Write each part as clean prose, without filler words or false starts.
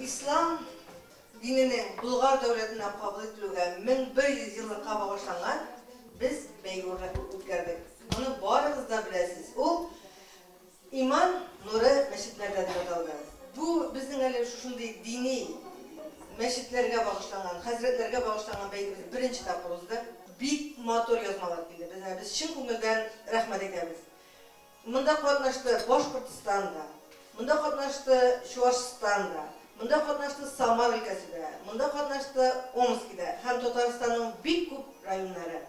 Ислам диненең Болгар дәүләтенә кабул ителүгә 1100 еллыкка багышланган без бәйге үткәрдек. Моны барыгыз да беләсез. Ул Иман нуры мәчетләрдә дип аталды. Бу безнең әле шушындый дини мәчетләргә багышланган, хәзрәтләргә багышланган бәйгебез беренче тапкыр узды. Бик матур язмалар килде безгә. Без чын күңелдән рәхмәт әйтәбез. Монда катнашты Башкортстан да, монда катнашты Чуашстан да, монда катнашты Самар өлкәсе дә, монда катнашты Омски да һәм Татарстанның бик күп районнары.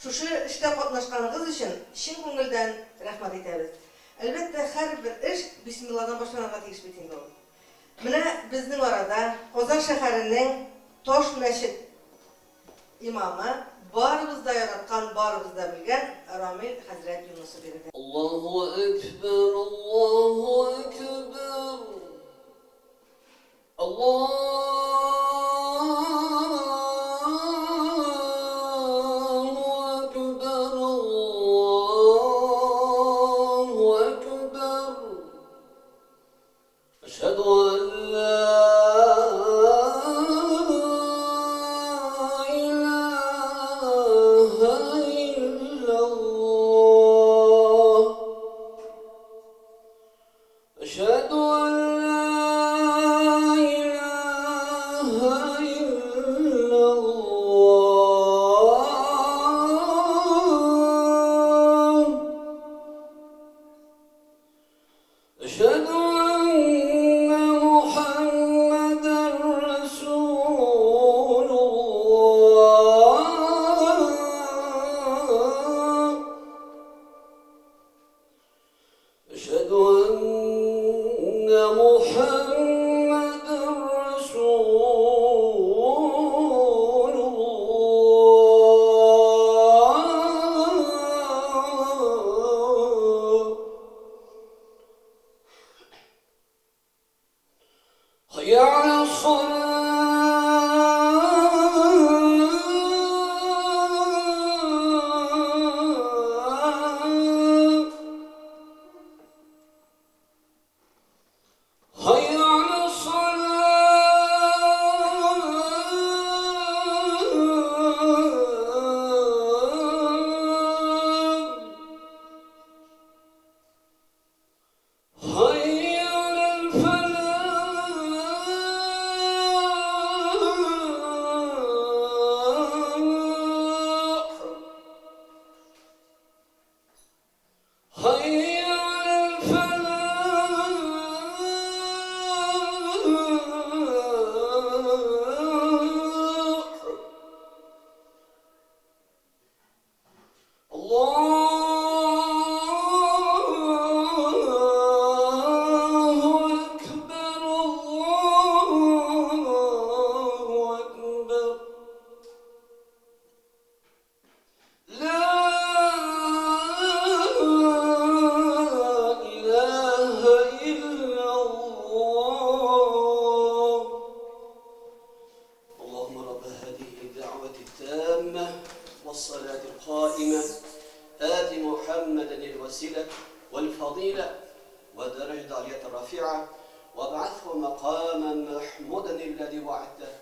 Шушы эштә катнашканыгыз өчен чын күңелдән рәхмәт әйтәбез. Әлбәттә, һәрбер эш бисмилладан башланырга тиеш бит инде ул. Менә безнең арада Казан шәһәренең Таш мәчет имамы, барыбыз да яраткан, барыбыз да белгән Рамил хәзрәт Юнысов биредә. Аллаһу әкбәр, Аллаһу әкбәр, Аллаһу әкбәр, Аллаһу әкбәр. Әшһәдү ән лә иләһә илляллаһ. Әшһәдү ән лә иләһә илляллаһ. Әшһәдү әннә Мухәммәдән рәсүлуллаһ. Әшһәдү әннә Мухәммәдән рәсүлуллаһ. Хәйя галәс-салаһ. Хәйя галәс-салаһ. Хәйя галәл-фәләх. Хәйя галәл-фәләх. Аллаһу әкбәр, Аллаһу әкбәр. Лә илаһә илляллаһ. Аллаһумма рабба һадиһи дәгъвати тәммә вассалати каимә ати Мухәммәдәнил вәсилә вәл фадыйлә вә дәрәҗәтә алиятә рафиа вәбгасһу мәкамән мәхмүдәнилләзи вәгадтәһ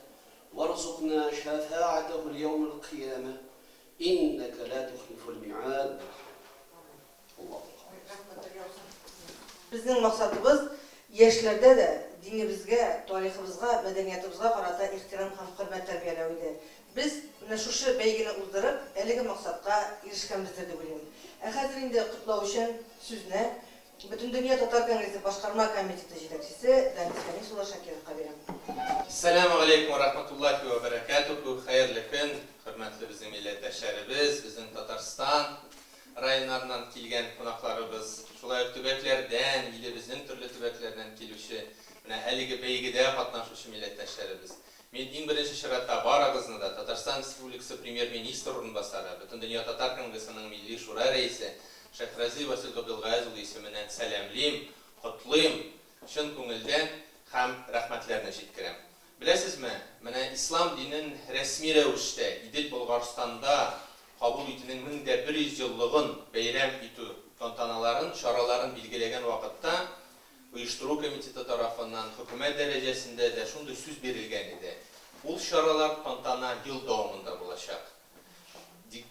варзукна шәфәгатәһү лияумил кыямә иннәкә лә тухлифул миад. Аллаһу. Рәхмәтләр яусын. Безнең максатыбыз, яшьләрдә дә динебезгә, тарихыбызга, мәдәниятыбызга карата ихтирам һәм хөрмәт тәрбияләү иде. Без менә шушы бәйгене уздырып, әлеге максатка ирешкәнбездер дип уйлыйм. Ә хәзер инде котлау өчен сүзне Бөтендөнья татар конгрессы башкарма комитеты җитәкчесе Данис Фәнис улы Шакировка бирәм. Әссәләмү галәйкүм вә рахматуллаһи вә бәрәкәтүһү! Хәерле көн, хөрмәтле безнең милләттәшләребез, безнең Татарстан районнарыннан килгән кунакларыбыз, шулай ук төбәкләрдән, илебезнең төрле төбәкләреннән килүче, менә әлеге бәйгедә катнашучы милләттәшләребез. Мин иң беренче чиратта барыгызны да Татарстан Республикасы Премьер-министр урынбасары, Бөтендөнья татар конгрессының Милли шура рәисе Шәйхразый Васил Габделгаяз улы исеменнән сәламлим, котлыйм, чын күңелдән һәм рәхмәтләрне җиткерәм. Беләсезме, менә ислам динен рәсми рәвештә Идел Болгарстанда кабул итүнең 1100 еллыгын бәйрәм итү тантаналарын, чараларын билгеләгән вакытта, Оештыру комитеты тарафыннан, хөкүмәт дәрәҗәсендә дә шундый сүз бирелгән иде. Ул чаралар, тантана ел дәвамында булачак.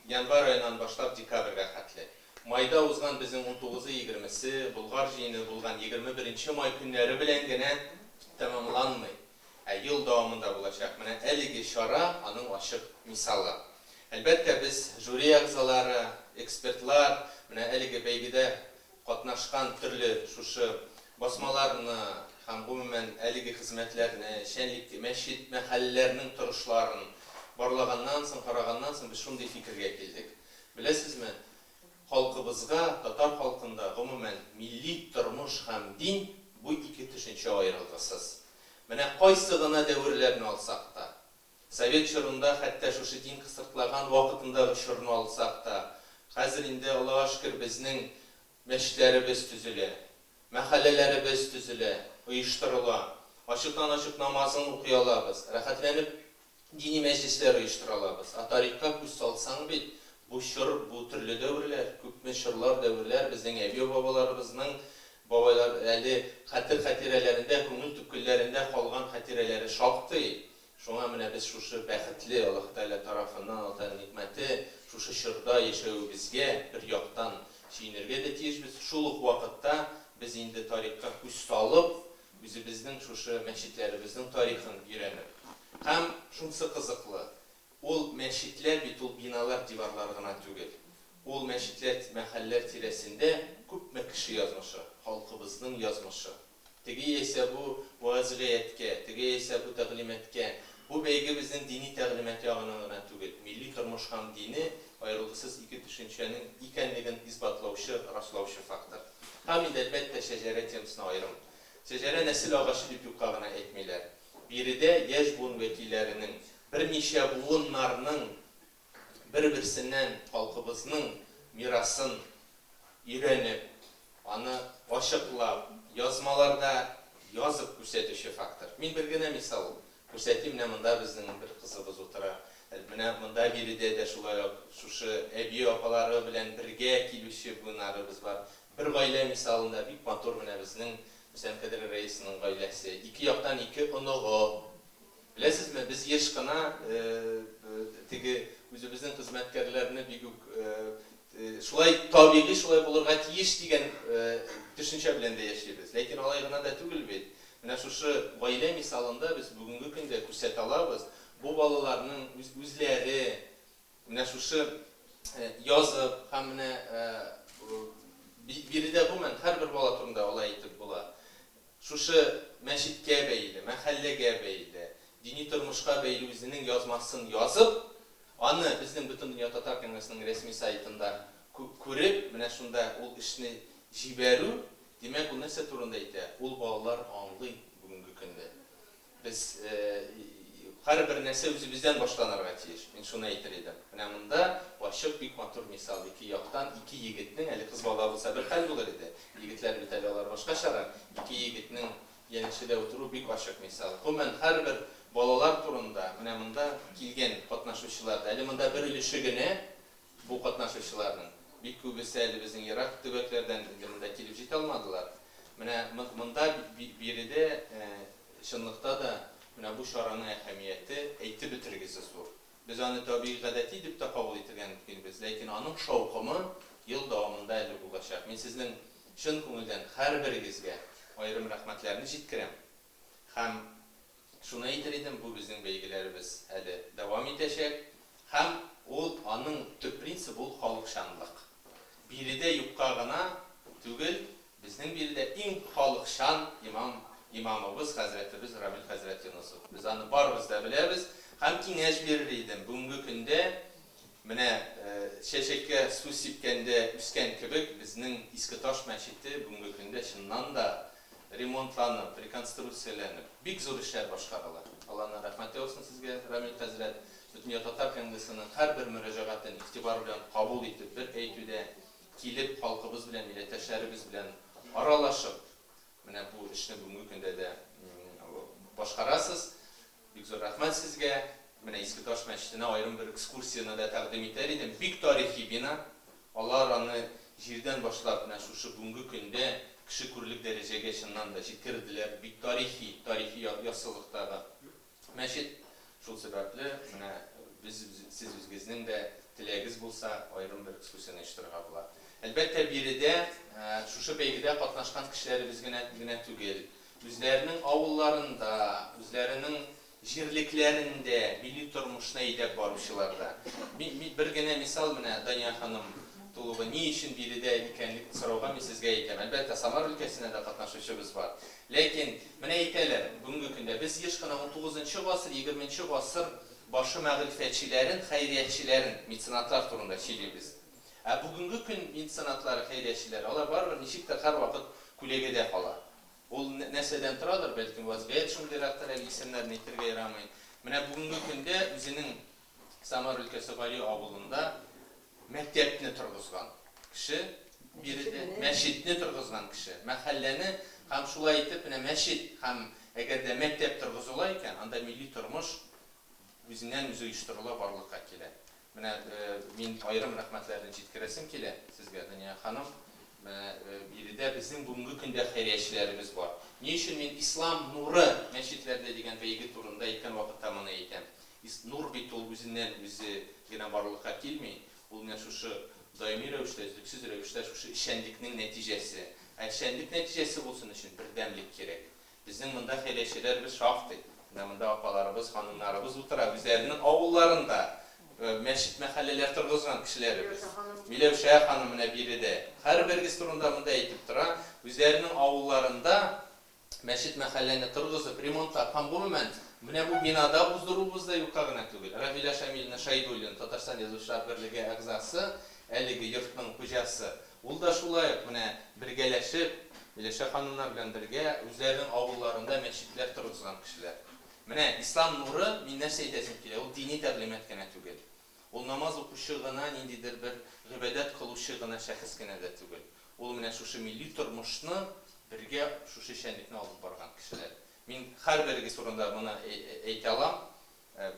Январь аеннан башлап декабрьгә хәтле. Майда узган безнең унтугызы, егермесе, Болгар җыены булган 21 май көннәре белән генә тәмамланмый, ә ел дәвамында булачак. Менә әлеге чара аның ачык мисалы. Әлбәттә, без, жюри әгъзалары, экспертлар, менә әлеге бәйгедә катнашкан төрле шушы басмаларны һәм, гомумән, әлеге хезмәтләрне, эшчәнлек, мәчет, мәхәлләләрнең торышларын барлаганнан соң, караганнан соң без шундый фикергә килдек. Беләсезме, халкыбызга, татар халкында, гомумән, милли тормыш һәм дин, бу ике төшенчә аерылгысыз. Менә кайсы гына дәверләрне алсак та, Совет чорында хәтта шушы дин кысыртлаган вакытындагы чорны алсак та, хәзер инде, Аллага шөкер, безнең мәчетләребез төзелә, мәхәлләләребез төзелә, оештырыла. Ачыктан-ачык намазын укый алабыз, рәхәтләнеп дини мәҗлесләр оештыра алабыз. Ә тарихка күз салсаң бит, бу чор, бу төрле дәверләр, күпме чорлар, дәверләр безнең әби-бабаларыбызның, бабайлар әле хәтер-хатирәләрендә, күңел төпкелләрендә калган хатирәләре шактый. Шуңа менә без шушы бәхетле, Аллаһы Тәгалә тарафыннан, Аллаһы Тәгаләнең никмәте, шушы чорда яшәвебезгә бер яктан сөенергә дә тиешбез, шул ук вакытта без инде тарихка күз салып, үзебезнең шушы мәчетләребезнең тарихын өйрәнеп. Һәм шунсы кызыклы, ул мәчетләр бит ул биналар, диварлар гына түгел. Ул мәчетләр, мәхәлләр тирәсендә күпме кеше язмышы, халкыбызның язмышы. Теге яисә бу вазгыятькә, теге яисә бу тәгълиматкә. Бу бәйге безнең дини тәгълимат ягыннан гына түгел, милли тормыш һәм дине аерылгысыз ике төшенчәнең икәнлеген исбатлаучы, раслаучы фактор. Һәм инде, әлбәттә, шәҗәрә темасына аерым. Шәҗәрә нәсел агачы дип юкка гына әйтмиләр. Биредә яшь буын вәкилләренең, берничә буыннарның бер-берсеннән халкыбызның мирасын өйрәнеп, аны ачыклап, язмаларда язып күрсәтүче фактор. Мин бер генә мисал күрсәтим, менә монда безнең бер кызыбыз утыра. Менә монда биредә дә шулай ук шушы әби-апалары белән бергә килүче буыннарыбыз бар. Бер гаилә мисалында бик матур менә безнең Хөсәен Кадри Рәисенең гаиләсе. Ике яктан ике оныгы. Беләсезме, без еш кына теге үзебезнең хезмәткәрләрне бик үк шулай табигый шулай булырга тиеш дигән төшенчә белән дә яшибез. Ләкин алай гына да түгел бит. Менә шушы гаилә мисалында без бүгенге көндә күрсәтә алабыз, бу балаларның үзләре менә шушы язып һәм менә биредә гомумән һәрбер бала турында алай әйтеп була. Шушы мәчеткә бәйле, мәхәлләгә бәйле, дини тормышка бәйле үзенең язмасын язып, аны безнең Бөтендөнья татар конгрессының рәсми сайтында күреп, менә шунда ул эшне җибәрү, димәк, ул нәрсә турында әйтә? Ул балалар аңлый бүгенге көндә. Без һәрбер нәрсә үзебездән башланырга тиеш. Мин шуны әйтер идем. Менә монда ачык бик матур мисал. Ике яктан ике егетнең, әле кыз бала булса бер хәл булыр иде. Егетләр бит әле алар башкачарак. Ике егетнең янәшәдә утыру бик ачык мисал. Гомумән, һәрбер балалар турында менә монда килгән катнашучылар да, әле монда бер өлеше генә бу катнашучыларның, бик күбесе әле безнең ерак төбәкләрдән инде монда килеп җитә алмадылар. Менә монда биредә чынлыкта да менә бу чараның әһәмияте әйтеп бетергесез зур. Без аны табигый гадәти дип тә кабул итергә мөмкинбез, ләкин аның шаукымы ел дәвамында әле булачак. Мин сезнең чын күңелдән һәрберегезгә аерым рәхмәтләрне җиткерәм һәм Шуны әйтер идем, бу безнең бәйгеләребез әле дәвам итәчәк. Һәм ул, аның төп принцибы ул халыкчанлык. Биредә юкка гына түгел, безнең биредә иң халыкчан имам, имамыбыз, хәзрәтебез Рамил хәзрәт Юнысов. Без аны барыбыз да беләбез. Һәм киңәш бирер идем, бүгенге көндә менә чәчәккә су сипкәндә үскән кебек, безнең Иске Таш мәчете бүгенге көндә чыннан да ремонтланып, реконструкцияләнеп, бик зур эшләр башкарыла. Алланың рәхмәте яусын сезгә, Рамил хәзрәт. Бөтендөнья татар конгрессының һәрбер мөрәҗәгатен игътибар белән кабул итеп, бер әйтүдә килеп, халкыбыз белән, милләттәшләребез белән аралашып, менә бу эшне бүгенге көндә дә башкарасыз. Бик зур рәхмәт сезгә. Менә Иске Таш мәчетенә аерым бер экскурсияне дә тәкъдим итәр идем. Бик тарихи бина. Алар аны җирдән башлап, менә шушы бүгенге көндә. кеше күрерлек дәрәҗәгә чыннан да җиткерделәр. Бик тарихи, тарихи яссылыктагы мәчет. Шул сәбәпле, менә без, сез үзегезнең дә теләгегез булса, аерым бер экскурсияне оештырырга була. Әлбәттә, биредә шушы бәйгедә катнашкан кешеләребез генә генә түгел, үзләренең авылларында, үзләренең җирлекләрендә милли тормышны әйдәп баручылар да. Бер генә мисал, менә Дания ханым Тулова ни өчен биредә икәнлек сорауга мин сезгә әйтәм. Әлбәттә, Самар өлкәсеннән дә катнашучыбыз бар. Ләкин, менә әйтәләр, бүгенге көндә без еш кына унтугызынчы гасыр, егерменче гасыр башы мәгърифәтчеләрен, хәйриятчеләрен, меценатлар турында сөйлибез. Ә бүгенге көн меценатлары, хәйриятчеләре, алар барыбер ничектер һәрвакыт күләгәдә кала. Ул нәрсәдән торадыр, бәлкем вазгыять шундыйрактыр, әле исемнәрен әйтергә ярамый. Менә бүгенге көндә үзенең Самар өлкәсе Гали авылында мәктәпне торгызган кеше, биредә мәчетне торгызган кеше, мәхәлләне һәм шулай итеп менә мәчет һәм әгәр дә мәктәп торгызыла икән, анда милли тормыш үзеннән-үзе оештырыла, барлыкка килә. Менә мин аерым рәхмәтләрне җиткерәсем килә сезгә, Дания ханым. Менә биредә безнең бүгенге көндә хәйриячеләребез бар. Ни өчен мин Ислам нуры мәчетләрдә дигән бәйге турында әйткән вакытта моны әйтәм. Нур бит ул үзеннән-үзе генә барлыкка килми. Ул менә шушы даими рәвештә, өзлексез рәвештә шушы эшчәнлекнең нәтиҗәсе. Ә эшчәнлек нәтиҗәсе булсын өчен бердәмлек кирәк. Безнең монда хәйриячеләребез шактый. Менә монда апаларыбыз, ханымнарыбыз утыра. Үзләренең авылларында мәчет-мәхәлләләр торгызган кешеләребез. Миләүшә ханым менә биредә. Һәрберегез турында монда әйтеп тора. Үзләренең авылларында мәчет-мәхәлләне торгызып, ремонтлап һәм, гомумән, менә бу бинада уздыруыбыз да юкка гына түгел. Равилә Шамилевна Шәйдуллина, Татарстан Язучылар берлеге әгъзасы, әлеге йортның хуҗасы. Ул да шулай ук менә бергәләшеп, Миләүшә ханымнар белән бергә үзләренең авылларында мәчетләр торгызган кешеләр. Менә Ислам нуры, мин нәрсә әйтәсем килә, ул дини тәгълимат кенә түгел. Ул намаз укучы гына, ниндидер бер гыйбадәт кылучы гына шәхес кенә дә түгел. Ул менә шушы милли тормышны бергә шушы эшчәнлекне алып барган кешеләр. Мин һәрберегез турында моны әйтә алам.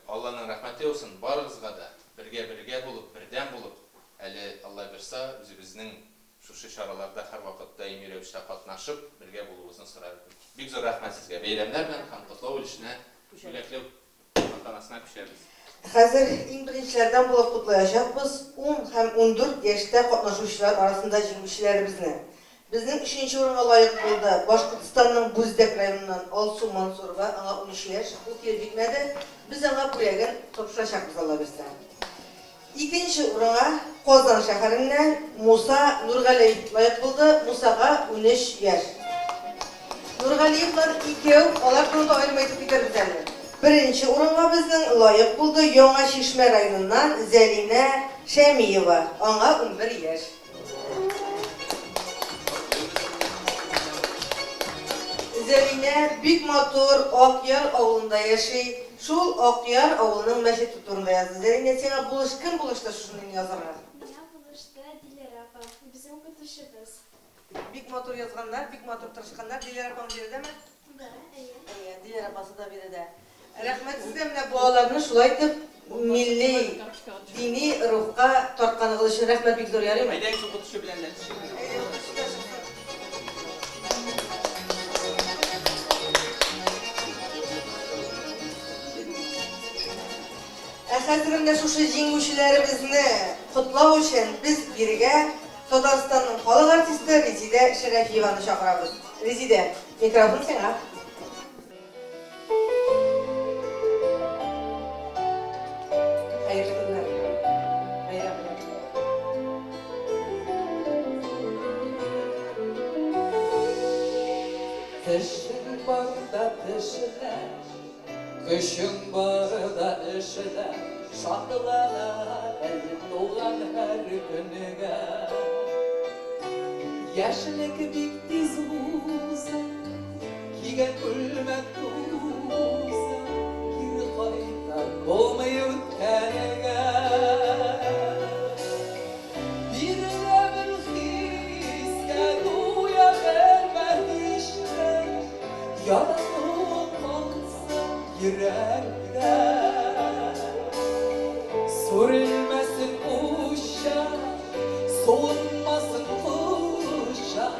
Алланың рәхмәте яусын барыгызга да, бергә-бергә булып, бердәм булып, әле, Алла бирса, үзебезнең шушы чараларда һәрвакыт даими рәвештә катнашып, бергә булуыбызны сорар идем. Бик зур рәхмәт сезгә бәйрәмнәр белән һәм котлау өлешенә, бүләкләү тантанасына күчәбез. Хәзер иң беренчеләрдән булып котлаячакбыз ун һәм 14 яшьтә катнашучылар арасында җиңүчеләребезне. Безнең өченче урынга лаек булды Башкортстанның Бүздәк районыннан Алсу Мансурова, аңа 13 яшь, ул килеп җитмәде, без аңа бүләген тапшырачакбыз, Алла бирсә. Икенче урынга Казан шәһәреннән Муса Нургалиев лаек булды, Мусага 13 яшь. Нургалиевлар икәү, алар турында аерым әйтеп китәрбез әле. Беренче урынга безнең лаек булды Яңа Чишмә районыннан Зәлинә Шәмиева, аңа 11 яшь. Зәлинә бик матур Акъяр авылында яши. Шул Акъяр авылының мәчете турында язды. Зәлинә, сиңа булыш, кем булышты шушындыйны язарга? Миңа булышты Диләрә апа, безнең укытучыбыз. Бик матур язганнар, бик матур тырышканнар. Диләрә апаң биредәме? Да, әйе. Әйе, Диләрә апасы да биредә. Рәхмәт сезгә, менә балаларны шулай итеп милли, дини рухка тартканыгыз өчен рәхмәт бик зур, ярыймы? Әйдәгез укытучы белән дә төшик. Әйдә, укытучы да чыксын. Ә хәзер менә шушы җиңүчеләребезне котлау өчен без бирегә Татарстанның халык артисты Резидә Шәрәфиеваны чакырабыз. Резидә, микрофон сиңа. Хәерле көннәр. Бәйрәм белән. Тешең барда тешлә, көчең барда эшлә, шатлана бел туган һәр көнгә. Яшьлек бик тиз уза, Кигән күлмәк туза, Кире кайтып булмый үткәнгә. Бирелә бел хискә, туя белмә һич тә, Яратуың калсын йөрәктә. Сүрелмәсен учак, суынмасын кочак,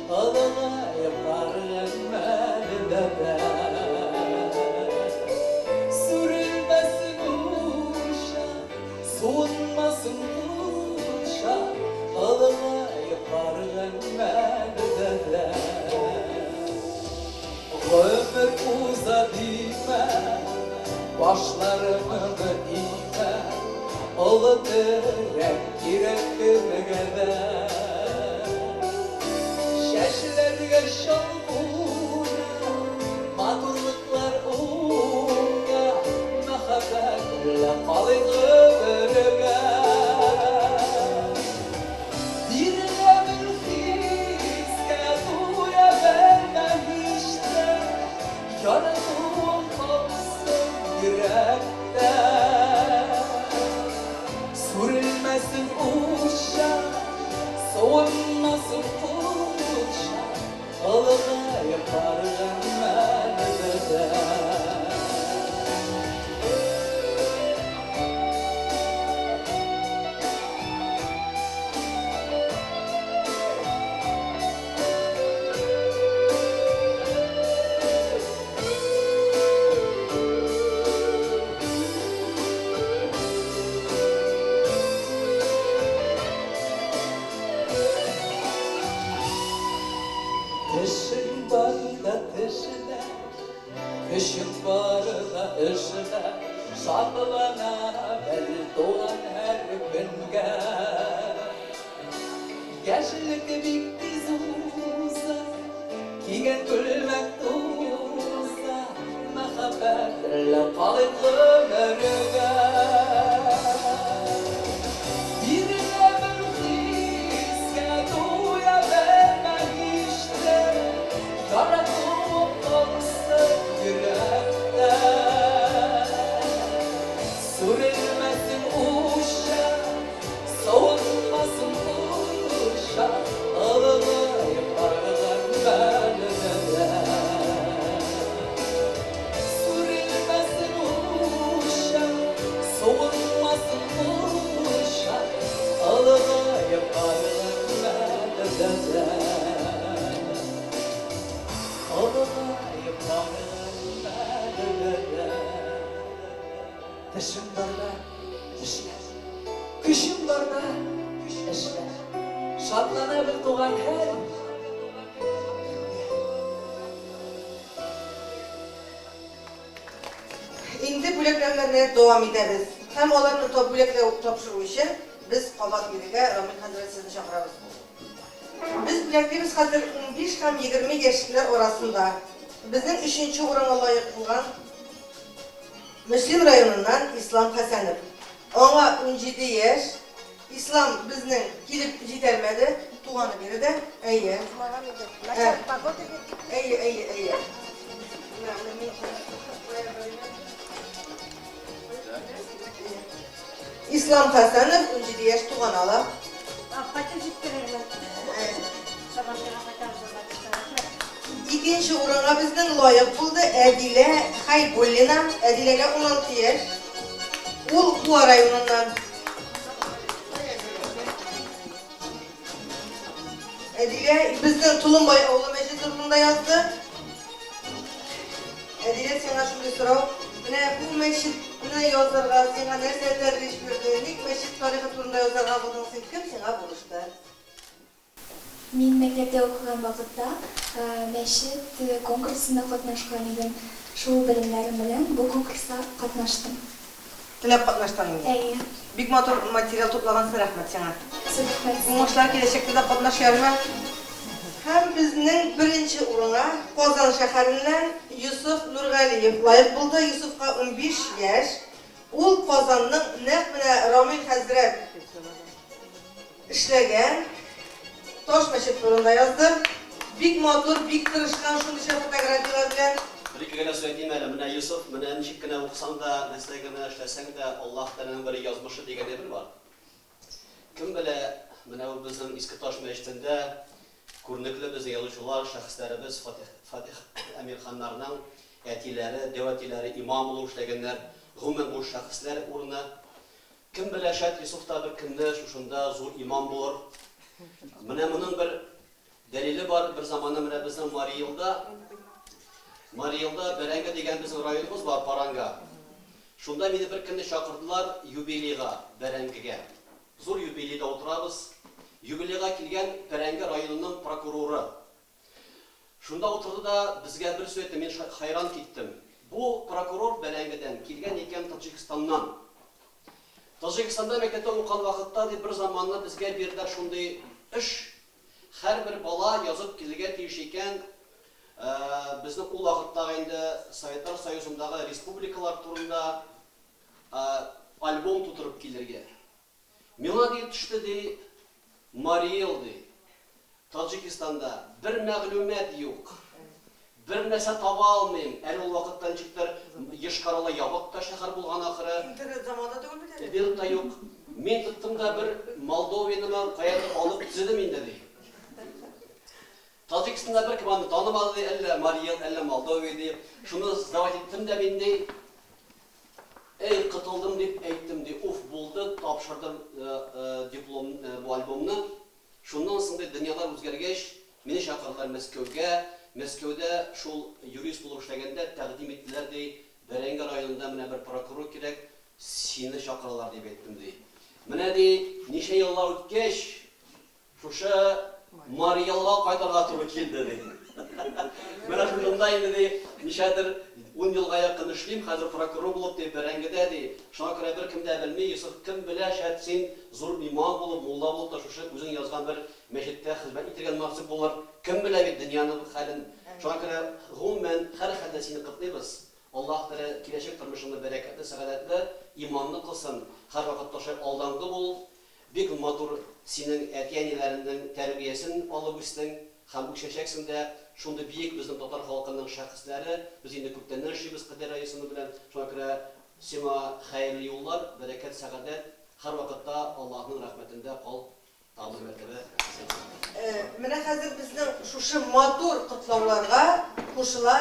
Ылыгы. Башларыңны имә, олы терәк кирәк кемгә дә. Чәчләргә чал куна, матурлыклар уңа, мәхәббәт белән калыйк гомергә. Бирелә бел хискә, туя белмә һич тә, яратуың калсын йөрәктә. Сүрелмәсен учак, суынмасын кочак, олыгаеп барган мәлдә. Тешең барда тешлә, көчең барда эшлә, шатлана бел туган һәр көнгә. Яшьлек бик тиз уза, кигән күлмәк туза, мәхәббәт белән калыйк гомергә. Бирелә бел хискә, туя белмә һич тә, яратуың калсын йөрәктә. Сүрелмәсен учак, суынмасын кочак, олыгаеп барган мәлдә. Сүрелмәсен учак, суынмасын кочак, олыгаеп барган мәлдә. Олыгаеп барган мәлдә. Тешең барда тешлә, көчең барда эшлә, шатлана бел туган һәр көнгә. Инде бүләкләүләрне дәвам итәбез. Һәм аларны тап бүләкләү тапшыру өчен без кабат бирегә Рамил хәзрәт сезне чакырабыз. Без бүләклибез хәзер 15 һәм 20 яшьләр арасында. Безнең өченче урынга лаек булган Мөслим районыннан Ислам Хәсәнов. Аңа 17 яшь. Ислам безнең килеп җитәлмәде. Туганы биредә. Әйе. Начар погода бит. Әйе, әйе, әйе. Ислам Хәсәнов 17 яшь туган ала. Кайтып җиткерермен. Сабантуйга кайтабыз, Алла бирсә. Рәхмәт. Икенче урынга безнең лаек булды Әдилә Хәйбуллина. Әдиләгә 16 яшь. Ул Буа районыннан. Әдилә безнең Толымбай авылы мәчете турында язды. Әдилә, сиңа шундый сорау. Менә бу мәчетне язарга сиңа нәрсә этәргеч бирде? Ник мәчет тарихы турында язарга булдың син? Кем сиңа булышты? Мин мәктәптә укыган вакытта мәчет конкурсында катнашкан идем. Шул белемнәрем белән бу конкурста катнаштым. Теләп катнаштың инде. Әйе. Бик матур материал туплагансың, рәхмәт сиңа. Зур рәхмәт сезгә. Уңышлар, киләчәктә дә катнаш, ярыймы? Һәм безнең беренче урынга Казан шәһәреннән Йосыф Нургалиев лаек булды. Йосыфка 15 яшь. Ул Казанның нәкъ менә Рамил хәзрәт эшләгән Таш мәчет турында язды. Бик матур, бик тырышкан, шундый шәп фотографияләр белән. Бер-ике генә сүз әйтим әле. Менә Йосыф, менә ничек кенә укысаң да, нәрсә генә эшләсәң дә, Аллаһ Тәгаләнең бер язмышы дигән әйбер бар. Кем белә, менә бу безнең Иске Таш мәчетендә күренекле безнең язучылар, шәхесләребез Фатих, Фатих Әмирханнарның әтиләре, дәү әтиләре имам булып эшләгәннәр. Гомумән, бу шәхесләр урыны. Кем белә, шәт Йосыф та бер көнне шушында зур имам булыр. Менә моның бер дәлиле бар. Бер заманны менә безнең Мари Елда, Мари Елда Бәрәңге дигән безнең районыбыз бар, Паранга. Шунда мине бер көнне чакырдылар юбилейга, Бәрәңгегә. Зур юбилейда утырабыз. Юбилейга килгән Бәрәңге районының прокуроры. Шунда утырды да безгә бер сүз әйтте, мин хәйран киттем. Бу прокурор Бәрәңгедән килгән икән Таҗикстаннан. Таҗикстанда мәктәптә укыган вакытта, ди, бер заманны безгә бирделәр шундый эш, һәрбер бала язып килергә тиеш икән, безнең ул вакыттагы инде Советлар Союзындагы республикалар турында альбом тутырып килергә. Миңа, ди, төште, ди, Марий Эл, ди, Таҗикстанда бер мәгълүмат юк. Бер нәрсә таба алмыйм. Әле ул вакытта ничектер Йошкар-Ола ябык та шәһәр булган ахыры. Интернет заманы түгел бит әле. Интернет та юк. Мин тоттым да бер Молдовиянымы каядыр алып төзедем инде, ди. Таҗикстанда беркем аны танымады, ди, әллә Марий Эл, әллә Молдовия, ди. Шуны сдавать иттем дә мин, ди. Эй, котылдым дип әйттем, ди. Уф, булды, тапшырдым диплом, бу альбомны. Шуннан соң, ди, дөньялар үзгәргәч, мине чакырдылар Мәскәүгә. Мәскәүдә шул юрист булып эшләгәндә тәкъдим иттеләр, ди, Бәрәңге районында менә бер прокурор кирәк, сине чакыралар, дип әйттем, ди. Менә, ди, ничә еллар үткәч, Шушы Марий Элга кайтырга туры килде, ди. Менә шушында инде, ди, ничәдер ун елга якын эшлим, хәзер прокурор булып, ди, Бәрәңгедә, ди. Шуңа күрә беркем дә белми, Йосыф, кем белә, шәт син зур имам булып, мулла булып та шушы үзең язган бер мәчеттә хезмәт итергә насыйп булыр. Кем белә бит дөньяның хәлен. Шуңа күрә, гомумән, һәрхәлдә сине котлыйбыз. Аллаһ Тәгалә киләчәк тормышыңны бәрәкәтле, сәгадәтле, иманлы кылсын. Һәрвакытта шулай алдангы бул. Бик матур синең әти-әниләреңнең тәрбиясен алып үстең һәм үсәчәксең дә, шундый биек безнең татар халкының шәхесләре, без инде күптәннән эшлибез Кадәр Раисовна белән, шуңа күрә сиңа хәерле юллар, бәрәкәт, сәгадәт, һәрвакытта Аллаһның рәхмәтендә кал, тагын бер мәртәбә исән-сау. Менә хәзер безнең шушы матур котлауларга кушыла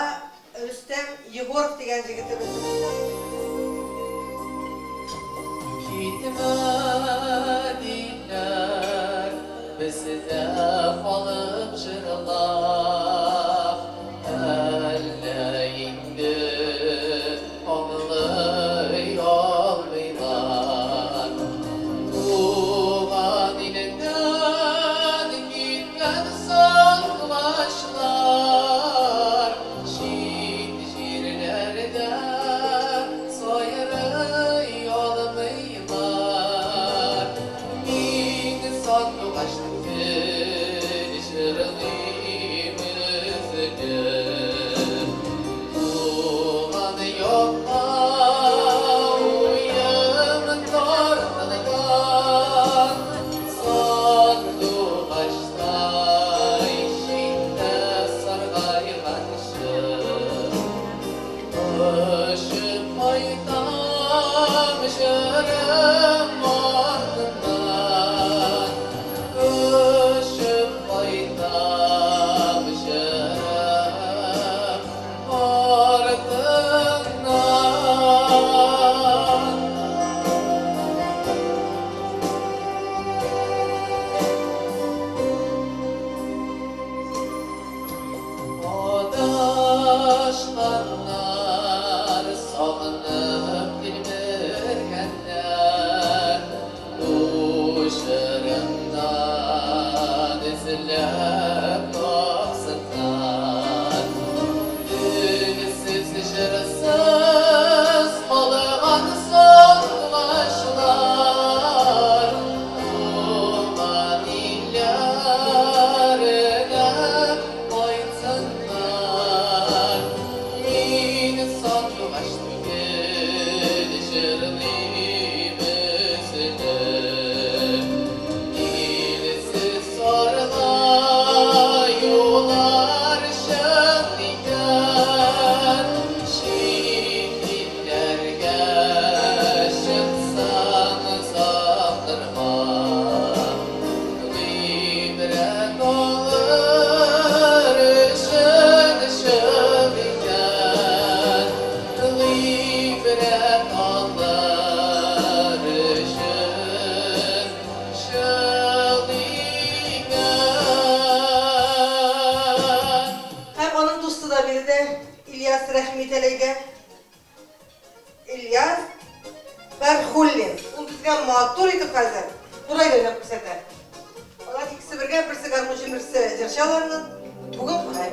Рөстәм Егоров дигән җегетебез. Китмә, диләр, бездә калып җырла. Әллә инде аңлый алмыйлар. Туган илдән киткән сандугачлар чит җирләрдә сайрый алмыйлар. Мин сандугач түгел, җырлыйм өзелеп. Туган якка уем тартылган, Сандугачтай читтә саргайганчы, Очып кайтам җырым артыннан, Очып кайтам җырым артыннан. Адашканнар, сагынып тилмергәннәр, Бу җырымнан эзләп тапсыннар. Телсез, җырсыз калган сандугачлар, Туган илләренә кайтсыннар. Мин сандугач түгел, җырлыйм өзелеп. Илсез саргаюлар чын икән, Чит илләргә чыксаң озак торма. Гыйбрәт алыр өчен чын икән, Гыйбрәт алыр өчен чын икән. Һәм аның дусты да биредә, Ильяс рәхим ит әлегә. Ильяс Фәрхуллин. Ул безгә матур итеп хәзер курай уйнап күрсәтә. Алар икесе бергә, берсе гармунчы, берсе җырчы аларның. Бүген курай.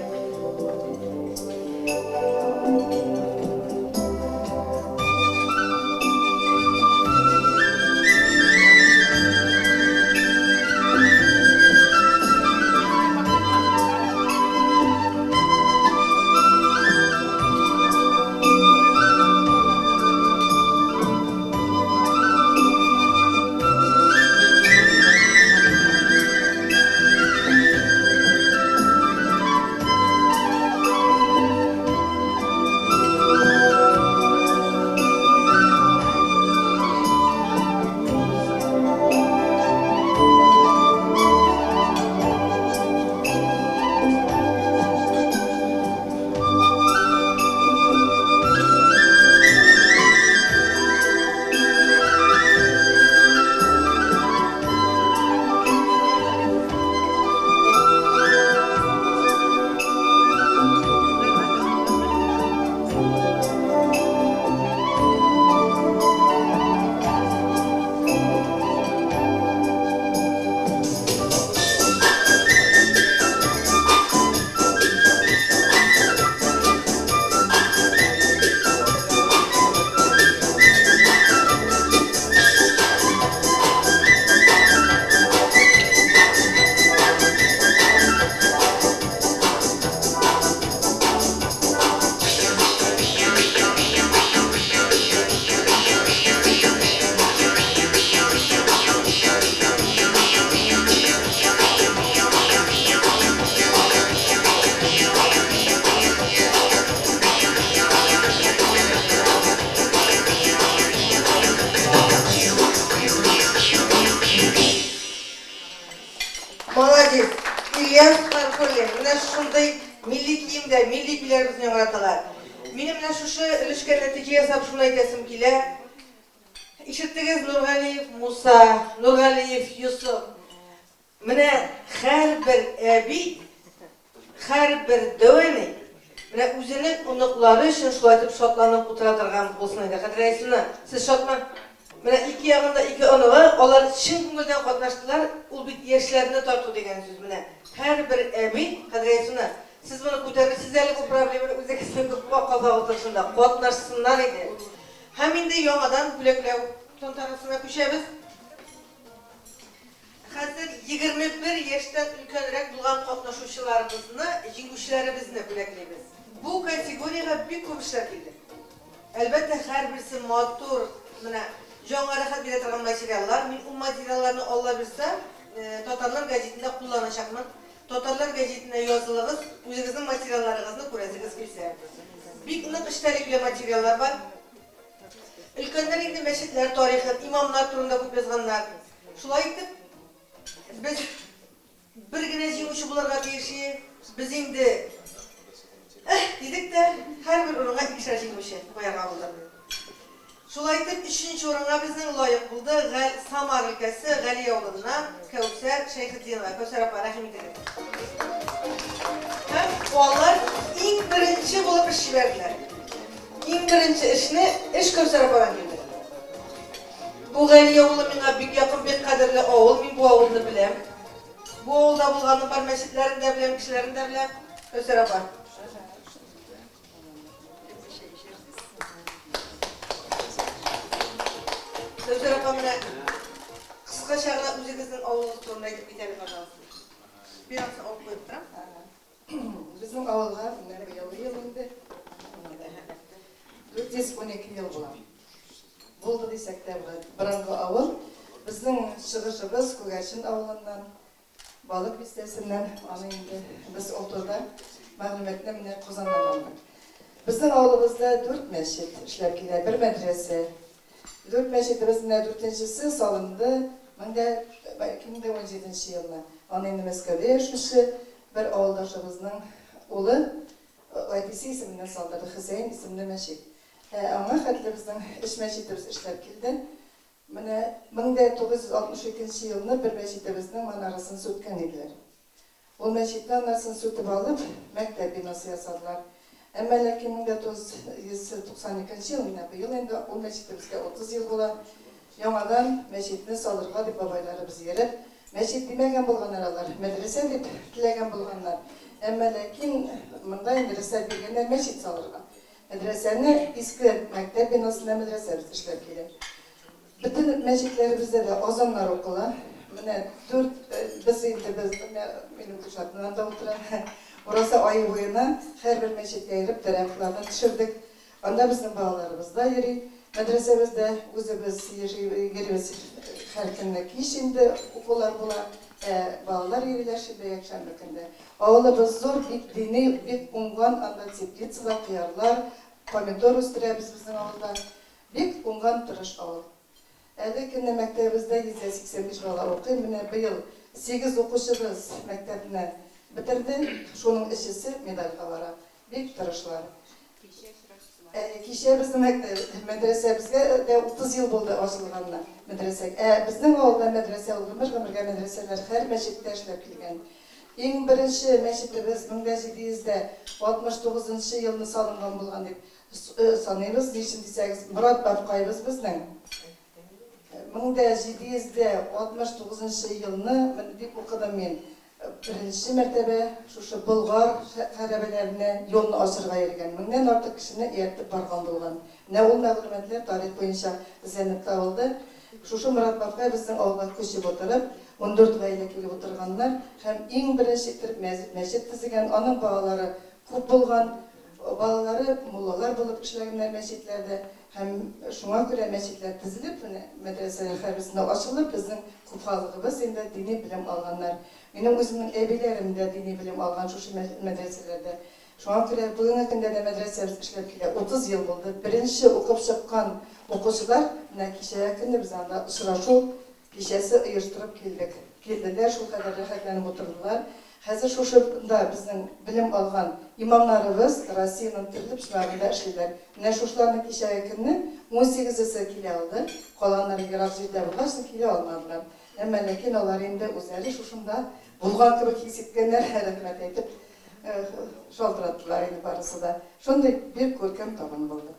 дә милли көйләребезне яңгыраталар. Минем менә шушы өлешкә нәтиҗә ясап шуны әйтәсем килә. Ишеттегез, Нургалиев Муса, Нургалиев Йосыф. Менә һәрбер әби, һәрбер дәү әни менә үзенең оныклары өчен шулай итеп шатланып утыра торган булсын иде. Хәтирә сез шатмы? Менә ике ягында ике оныгы, алар чын күңелдән катнаштылар, ул бит яшьләрне тарту дигән сүз. Менә һәрбер әби, Хәтирә сез моны күтәрерсез әле бу проблеманы үзегезнең калфак утырышында, катнашсыннар иде. Һәм инде яңадан бүләкләү тантанасына күчәбез. Хәзер 21 яшьтән өлкәнрәк булган катнашучыларыбызны, җиңүчеләребезне бүләклибез. Бу категориягә бик күп эшләр килде. Әлбәттә, һәрберсе матур, менә җанга рәхәт бирә торган материаллар. Мин ул материалларны, Алла бирса, Татарлар гәҗитендә кулланачакмын. Татарлар гәҗитенә язылыгыз, үзегезнең материалларыгызны күрәсегез килсә. Бик нык эчтәлекле материаллар бар. Өлкәннәр инде мәчетләр тарихын, имамнар турында күп язганнар. Шулай итеп, без бер генә җиңүче булырга тиеш Без инде эһ дидек тә, һәрбер урынга икешәр җиңүче куярга булдык. Шулай итеп, өченче урынга безнең лаек булды Гал Самар өлкәсе Гали авылыннан Кәүсәр Шәйхетдинова. Кәүсәр апа, рәхим итегез. Һәм алар иң беренче булып эш җибәрделәр. Иң беренче эшне эш Кәүсәр ападан килде. Бу Гали авылы миңа бик якын, бик кадерле авыл. Мин бу авылны беләм. Бу авылда булганым бар, мәчетләрен дә беләм, кешеләрен дә беләм. Кәүсәр апа. Кәүсәр апа, менә кыскача гына үзегезнең авылыгыз турында әйтеп кит әле, пожалуйста. Мин анысын алып куеп торам. Безнең авылга менә быел ел инде 412 ел була. Булды дисәк тә була. Борынгы авыл. Безнең чыгышыбыз Күгәрчен авылыннан, Балык бистәсеннән. Аны инде без ул турыда мәгълүматны менә Казаннан алдык. Безнең авылыбызда дүрт мәчет эшләп килә, бер мәдрәсә. Дүрт мәчетебез менә дүртенчесе салынды 2017 елны. Аны инде Мәскәүдә яшәүче бер авылдашыбызның улы әтисе исеменнән салдырды, Хөсәен исемле мәчет. Ә аңа хәтле безнең өч мәчетебез эшләп килде. Менә 1962 нче елны бер мәчетебезнең манарасын сүткән иделәр. Ул мәчетне аннарсын сүтеп алып, мәктәп бинасы ясадылар. Әмма ләкин 1992 нче ел, менә быел инде ул мәчетебезгә 30 ел була, яңадан мәчетне салырга дип бабайларыбыз йөреп, мәчет димәгән булганнар алар, мәдрәсә дип теләгән булганнар. Әмма ләкин монда инде рөхсәт биргәннәр мәчет салырга. Мәдрәсәне иске мәктәп бинасында мәдрәсәбез эшләп килә. Бөтен мәчетләребездә дә азаннар укыла. Менә дүрт, без инде без, менә минем Гөлшатым анда утыра. Ураза ае буена һәрбер мәчеткә йөреп тәрәвихларны төшердек. Анда безнең балаларыбыз да йөри. Мәдрәсәбездә үзебез йөрибез һәр көнне кич инде укулар була. Ә балалар йөриләр шимбә, якшәмбе көндә. Авылыбыз зур, бик дини, бик уңган, анда теплицалар, кыярлар, помидор үстерәбез безнең авылда. Бик уңган, тырыш авыл. Әле көнне мәктәбебездә 185 бала укый. Менә быел сигез укучыбыз мәктәпне бетерде, шуның өчесе медальгә бара. Бик тырышлар. Әйе, кичә безнең мәктәп, мәдрәсәбезгә дә 30 ел булды ачылганына мәдрәсә. Ә безнең авылда мәдрәсә ул гомер-гомергә мәдрәсәләр һәр мәчеттә эшләп килгән. Иң беренче мәчетебез 1769 нчы елны салынган булган дип саныйбыз. Ни өчен дисәгез, Морат бабкаебыз безнең 1769 нчы елны, менә дип укыдым мин, Беренче мәртәбә шушы Болгар хәрабәләренә юлны ачырга йөргән, меңнән артык кешене ияртеп барган булган. Менә ул мәгълүматлар тарих буенча эзләнеп табылды. Шушы Морат бабкай безнең авылга күчеп утырып, 14 гаилә килеп утырганнар һәм иң беренче иттереп мәчет төзегән. Аның балалары күп булган. Балалары муллалар булып эшләгәннәр мәчетләрдә. Һәм шуңа күрә мәчетләр төзелеп, менә мәдрәсәләр һәрберсендә ачылып, безнең күп халыгыбыз инде дини белем алганнар. Минем үземнең әбиләрем дә дини белем алган шушы мәдрәсәләрдә. Шуңа күрә бүгенге көндә дә мәдрәсәбез эшләп килә. 30 ел булды. Беренче укып чыккан укучылар, менә кичәге көнне без анда очрашу кичәсе оештырып килдек. Килделәр, шулкадәр рәхәтләнеп утырдылар. Хәзер шушында безнең белем алган имамнарыбыз Россиянең төрле почмагында эшлиләр. Менә шушыларның кичәге көнне унсигезесе килә алды, калганнары ерак җирдә булгач килә алмадылар. Әмма ләкин алар инде үзләре шушында булган кебек хис иткәннәр, рәхмәт әйтеп шалтыраттылар инде барысы да. Шундый бик күркәм табын булды.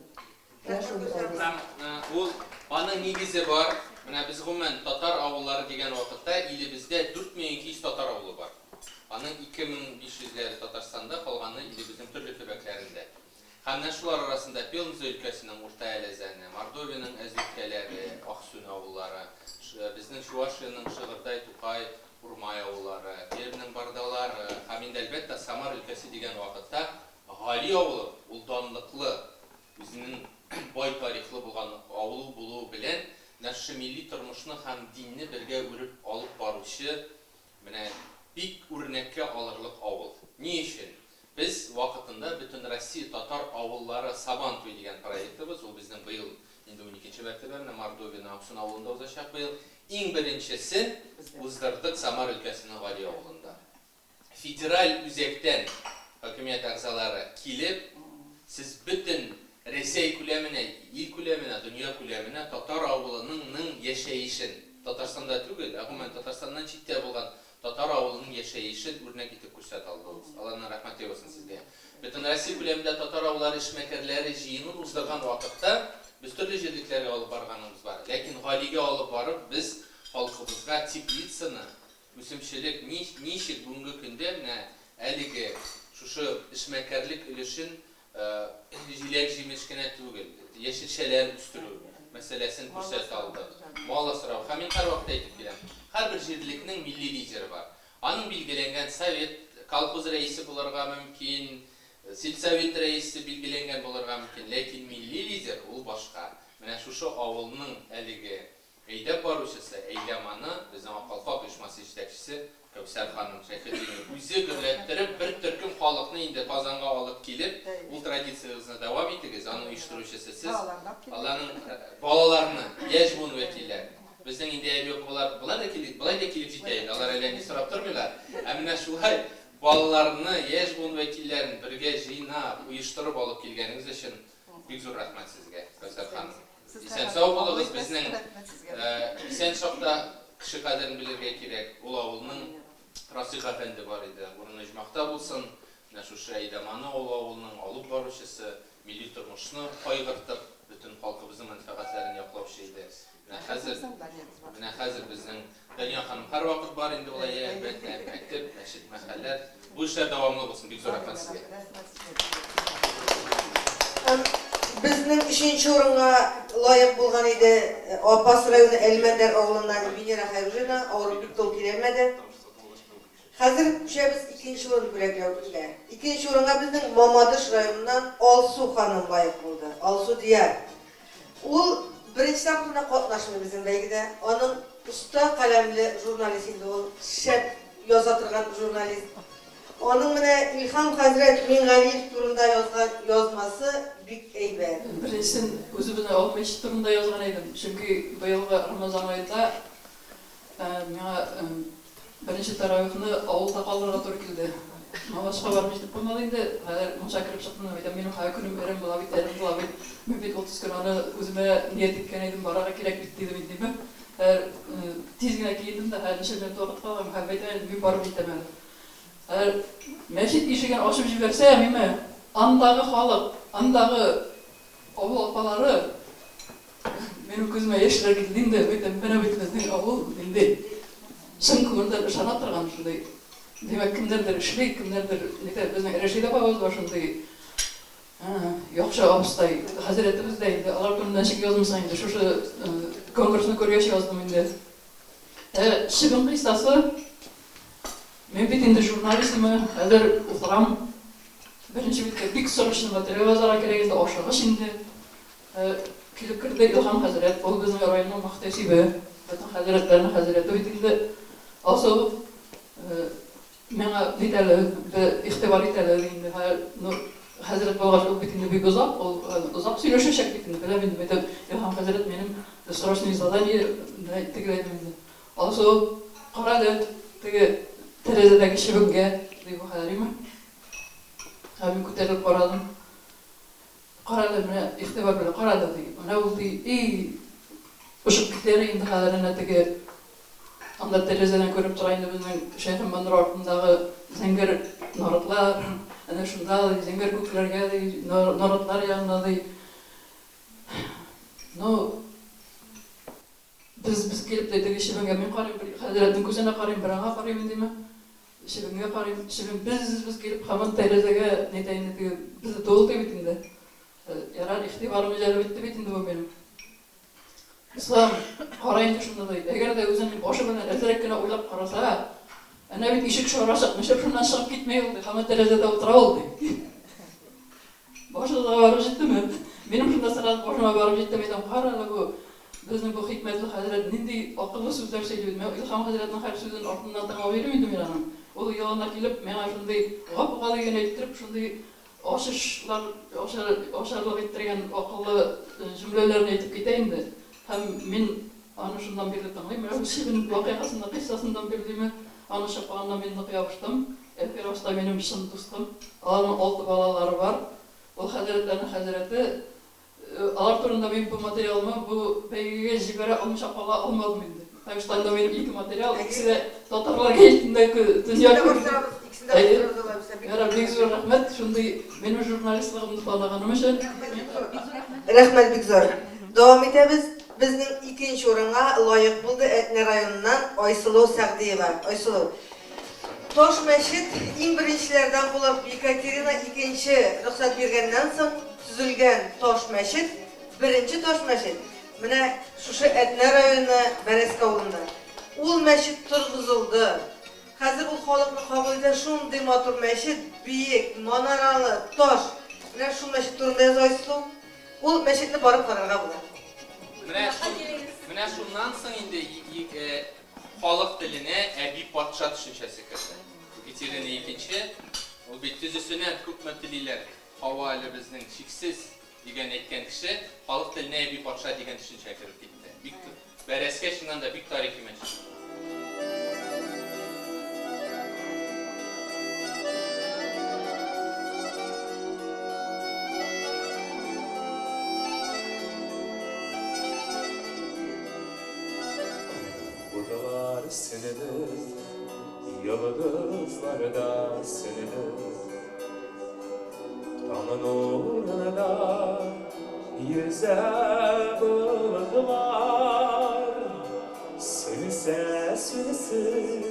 Менә шундый әйбер. Һәм ул, аның нигезе бар. Менә без гомумән татар авыллары дигән вакытта илебездә 4200 татар авылы бар. Аның 2500 ләре Татарстанда, калганы илебезнең төрле төбәкләрендә. Һәм менә шулар арасында Пенза өлкәсенең Урта Әләзәне, Мордовиянең Әзүткәләре, Ахсүн авыллары, безнең Чувашиянең Шыгырдай, Тукай, Урмай авыллары, Пермьнең Бардалары һәм инде, әлбәттә, Самар өлкәсе дигән вакытта Гали авылы, ул данлыклы, үзенең бай тарихлы булган авылу булуы белән менә шушы милли тормышны һәм динне бергә үреп алып баручы менә бик үрнәккә алырлык авыл. Ни өчен? Без вакытында Бөтенроссия татар авыллары Сабантуй дигән проектыбыз, ул безнең быел инде уникенче мәртәбә менә Мордовиянең Аксун авылында узачак быел. Иң беренчесен уздырдык Самар өлкәсенең Гали авылында. Федераль үзәктән хакимият әгъзалары килеп, сез бөтен Рәсәй күләменә, ил күләменә, дөнья күләменә татар авылының ның яшәешен, Татарстанда түгел, ә гомумән Татарстаннан читтә булган татар авылының яшәешен үрнәк итеп күрсәтә алдыгыз. Алланың рәхмәте яусын сезгә. Бөтенроссия күләмендә татар авыллары эшмәкәрләре җыенын уздырган вакытта без төрле җирлекләргә алып барганыбыз бар. Ләкин Галигә алып барып без халкыбызга теплицаны, Үсемчелек ни ничек бүгенге көндә менә әлеге шушы эшмәкәрлек өлешен җиләк-җимеш кенә түгел, яшелчәләр үстерү мәсьәләсен күрсәтә алдык. Мал асрау. Һәм мин һәрвакыт әйтеп киләм, һәрбер җирлекнең милли лидеры бар. Аның билгеләнгән совет, колхоз рәисе булырга мөмкин, сельсовет рәисе билгеләнгән булырга мөмкин, ләкин милли лидер ул башка. Менә шушы авылның әлеге Әйдәп баручысы, әйдәманы, безнең Ак калфак оешмасы җитәкчесе Кәүсәр ханым Шәйхетдинова үзе гөрләттереп, бер төркем халыкны инде Казанга алып килеп, ул традициягезне дәвам итегез, аны оештыручысы сез, Алланың балаларны, яшь буын вәкилләрен. Безнең инде әби-бабалар болай да килеп, болай да килеп җитә инде, алар әллә ни сорап тормыйлар. Ә менә шулай балаларны, яшь буын вәкилләрен бергә җыйнап, оештырып алып килгәнегез өчен бик зур рәхмәт сезгә, Кәүсәр ханым. Исән-сау булыгыз, безнең исән чакта кеше кадерен белергә кирәк. Ул авылның Расыйх әфәнде бар иде, урыны оҗмахта булсын. Менә шушы әйдаманы ул авылның алып баручысы, милли тормышны кайгыртып, бөтен халкыбызның мәнфәгатьләрен яклаучы иде. Менә хәзер, менә хәзер безнең Дания ханым һәрвакыт бар инде ул, әйе, әлбәттә, мәктәп, мәчет, мәхәлләр. Бу эшләр дәвамлы булсын, бик зур рәхмәт сезгә. Һәм безнең өченче урынга лаек булган иде Апас районы Әлмәндәр авылыннан Венера Хәйруллина, авырып китте, ул киләлмәде. Хәзер күчәбез икенче урын бүләкләүгә. Икенче урынга безнең Мамадыш районыннан Алсу ханым лаек булды. Алсу Дияр. Ул беренче тапкыр гына катнашмый безнең бәйгедә. Аның оста каләмле журналист инде ул, шәп яза торган журналист. Аның менә Илһам хәзрәт Мингалиев турында язган язмасы бик әйбәт. Беренчесен үзебезнең авыл мәчете турында язган идем, чөнки быелгы Рамазан аенда Миңа беренче таравихны авылда калдырырга туры килде. Мамадышка барып җитеп булмады инде. Хәзер мунча кереп чыктым да әйтәм, минем һәр көнем әрәм була бит, әрәм була бит. Мин бит 30 көн аны үземә ният иткән идем, барырга кирәк бит, дидем инде, димә. Хәзер тиз генә киендем дә, хәзер ничә минут вакыт калган, хәзер әйтәм инде, мин барып җитәм әле. Хәзер мәчет ишеген ачып җибәрсә, миме, андагы халык, андагы Авыл апалары, минем күземә яшьләр килде инде, бит менә бит безнең авыл нинди чын күңелдән ышана торган шундый. Димәк, кемнәрдер эшли, кемнәрдер нитә. Безнең Рәшидә апабыз бар шундый яхшы абыстай, хәзрәтебез дә инде. Алар турында ничек язмыйсың инде, шушы конкурсны күргәч яздым инде. Ә чебен кыйссасы, мин бит инде журналистмы, хәзер утырам. Беренче биткә бик срочно материал язарга кирәк инде, ашыгыч инде. Килеп керде Илһам хәзрәт, ул безнең районның мөхтәсибе, бөтен хәзрәтләрнең хәзрәте бит инде. Алсу, миңа бит әле, игътибар ит әле инде, ну, хәзрәт булгач, ул бит инде бик озак, ул озак сөйләшәчәк бит инде, беләм инде, мәйтәм, Илһам хәзрәт, минем срочный задание, тегеләй инде. Алсу, кара әле, теге, Тәрәзәдәге чебенгә, ди бу хәзер, име? Һәм мин күтәрелеп карадым. Кара әле, менә игътибар белән кара әле, ди. Менә ул, ди, и, очып китәр инде хәзер әнә теге анда тәрәзәдән күренеп тора инде безнең Шәйхем Маннур артындагы зәңгәр наратлар. Әнә шунда, ди, зәңгәр күкләргә, ди, наратлар янына, ди. Ну, без, без килеп тә теге чебенгә мин карыйм, бер хәзрәтнең күзенә карыйм, бер аңа карыйм индеме. Чебенгә карыйм, чебен без-без килеп һаман тәрәзәгә нитә инде теге, безне дуылдый бит инде. Ярар, игътибарымны җәлеп итте бит инде бу минем. Ислам, кара инде шуны ди. Әгәр дә үзенең башы белән әзрәк кенә уйлап караса, әнә бит ишек шар ачык, нишләп шуннан чыгып китми ул ди, һаман тәрәзәдә утыра ул ди. Башыгызга барып җиттеме? Минем шунда сразу башыма барып җитте, мин әйтәм, кара әле бу, безнең бу хикмәтле хәзрәт нинди акыллы сүзләр сөйли бит. Мин Илһам хәзрәтнең һәр сүзен артыннан тыңлап йөрим инде мин аның. Ул елына килеп, миңа шундый гап-гади генә иттереп, шундый ачышлар ачарлык иттергән акыллы җөмләләрне әйтеп китә инде. Һәм мин аны шуннан бирле тыңлыйм. Менә бу чебен вакыйгасыннан, кыйссасыннан бирлеме, аның чапанына мин нык ябыштым. Әлфир абыстай минем чын дустым. Аларның алты балалары бар. Ул хәзрәтләрнең хәзрәте. Алар турында мин бу материалымы бу бәйгегә җибәрә алмыйча кала алмадым инде. Так что анда минем ике материал, икесе дә татарлар гәҗитендә дөнья күрде. Әйе. Ярар, бик зур рәхмәт, шундый минем журналистлыгымны таныганым өчен. Рәхмәт бик зур. Дәвам итәбез. Безнең икенче урынга лаек булды Әтнә районыннан Айсылу Сәгъдиева. Айсылу. Таш мәчет иң беренчеләрдән булып Екатерина Икенче рөхсәт биргәннән соң төзелгән таш мәчет, беренче таш мәчет менә шушы Әтнә районы Бәрәскә авылында. Ул мәчет торгызылды. Хәзер ул халыкны кабул итә, шундый матур мәчет, биек, манаралы, таш. Менә шул мәчет турында яза Айсылу. Ул мәчетне барып карарга була. Менә шун, менә шуннан соң инде Халык теленә әби патша төшенчәсе керде. Екатерина Икенче, ул бит төзесенә күпме телиләр, һава әле безнең чиксез, дигән әйткән кеше, халык теленә әби патша дигән төшенчә кереп китте. Бик Бәрәскә чыннан да бик тарихи мәчет. Утлар сүнде, йолдызлар да сүнде. Таң нурында йөзә болытлар. Сүнсә сүнсен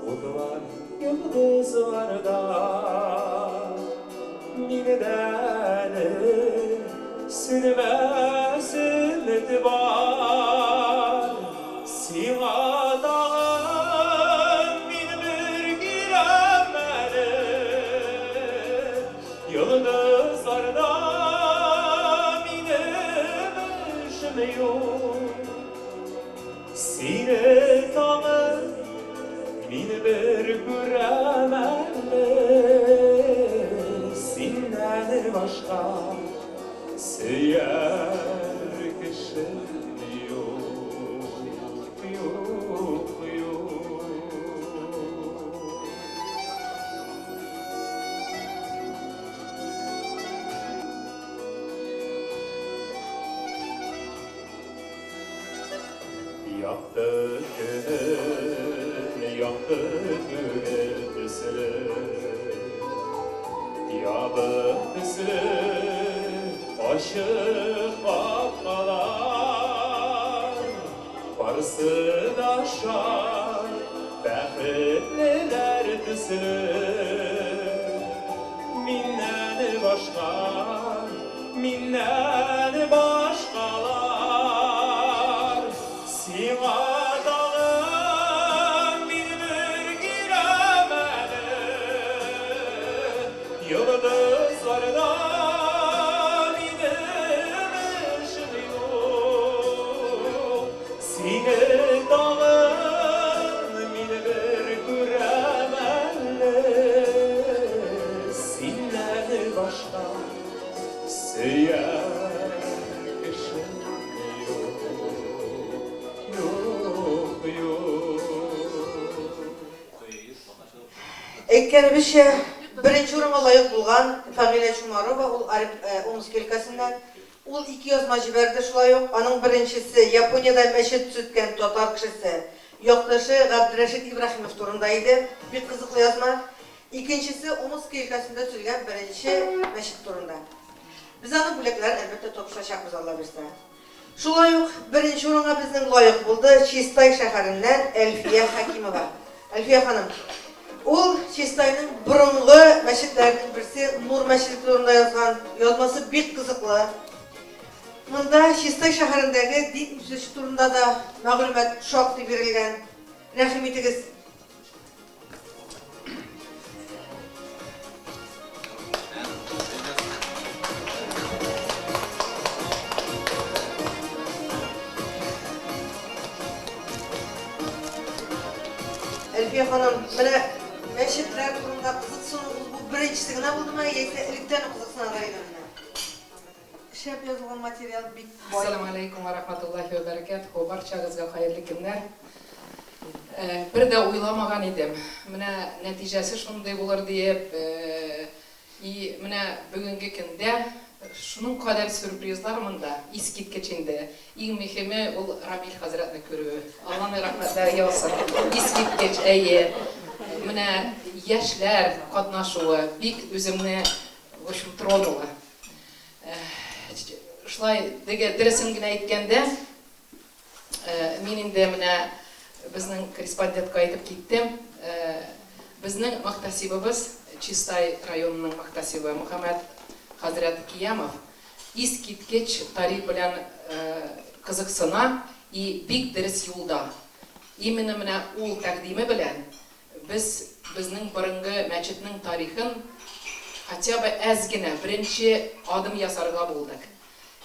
утлар, йолдызлар да. Миндә әле сүнмәс өмет бар. Сиңа тагын мин бер киләм әле. Йолдызларда минем эшем юк. Сине тагын мин бер күрәм әле, Синнән башка сөяр кешем юк, юк, юк. Якты көн, якты түгел төсле, Ябык төсле ачык капкалар. Барсы да шат, бәхетлеләр төсле. Миннән башка, миннән башкалар. Сиңа тагын мин бер киләм әле. Йолдызларда минем эшем юк. Сине тагын мин бер күрәм әле. Синнән башка сөяр. Әйткәнебезчә, беренче урынга лаек булган Фәгыйлә Чумарова, ул Омск өлкәсеннән. Ул ике язма җибәрде шулай ук. Аның беренчесе Япониядә мәчет төзеткән татар кешесе, якташы Габдрәшит Ибраһимов турында иде. Бик кызыклы язма. Икенчесе Омски өлкәсендә төзелгән беренче мәчет турында. Без аның бүләкләрен, әлбәттә, тапшырачакбыз, Алла бирсә. Шулай ук беренче урынга безнең лаек булды Чистай шәһәреннән Әлфия Хәкимова. Әлфия ханым, ул Чистайның борынгы мәчетләренең берсе Нур мәчете турында язган. Язмасы бик кызыклы. Монда Чистай шәһәрендәге дин үсеше турында да мәгълүмат шактый бирелгән. Рәхим итегез. Әлфия ханым, менә мәчетләр турында кызыксынуыгыз бу беренчесе генә булдымы, яисә электән үк кызыксына идегезме? Шәп язылган материал бик бай. Әссәламү алейкум вә рахматуллахи вә бәрәкәтүһү, барчагызга хәерле көннәр. Бер дә уйламаган идем, менә нәтиҗәсе шундый булыр диеп, и менә бүгенге көндә шуның кадәр сюрпризлар монда, искиткеч инде. Иң мөһиме ул Рамил хәзрәтне күрү. Алланың рәхмәтләре яусын. Искиткеч, әйе. Менә яшьләр катнашуы бик үземне, в общем, тронуло. Шулай, дөресен генә әйткәндә, мин инде менә безнең корреспондентка әйтеп киттем. Безнең мөхтәсибебез, Чистай районының мөхтәсибе Мөхәммәт хәзрәт Киямов искиткеч тарих белән кызыксына и бик дөрес юлда. Именно менә ул тәкъдиме белән Без безнең борынгы мәчетнең тарихын хотя бы әз генә беренче адым ясарга булдык.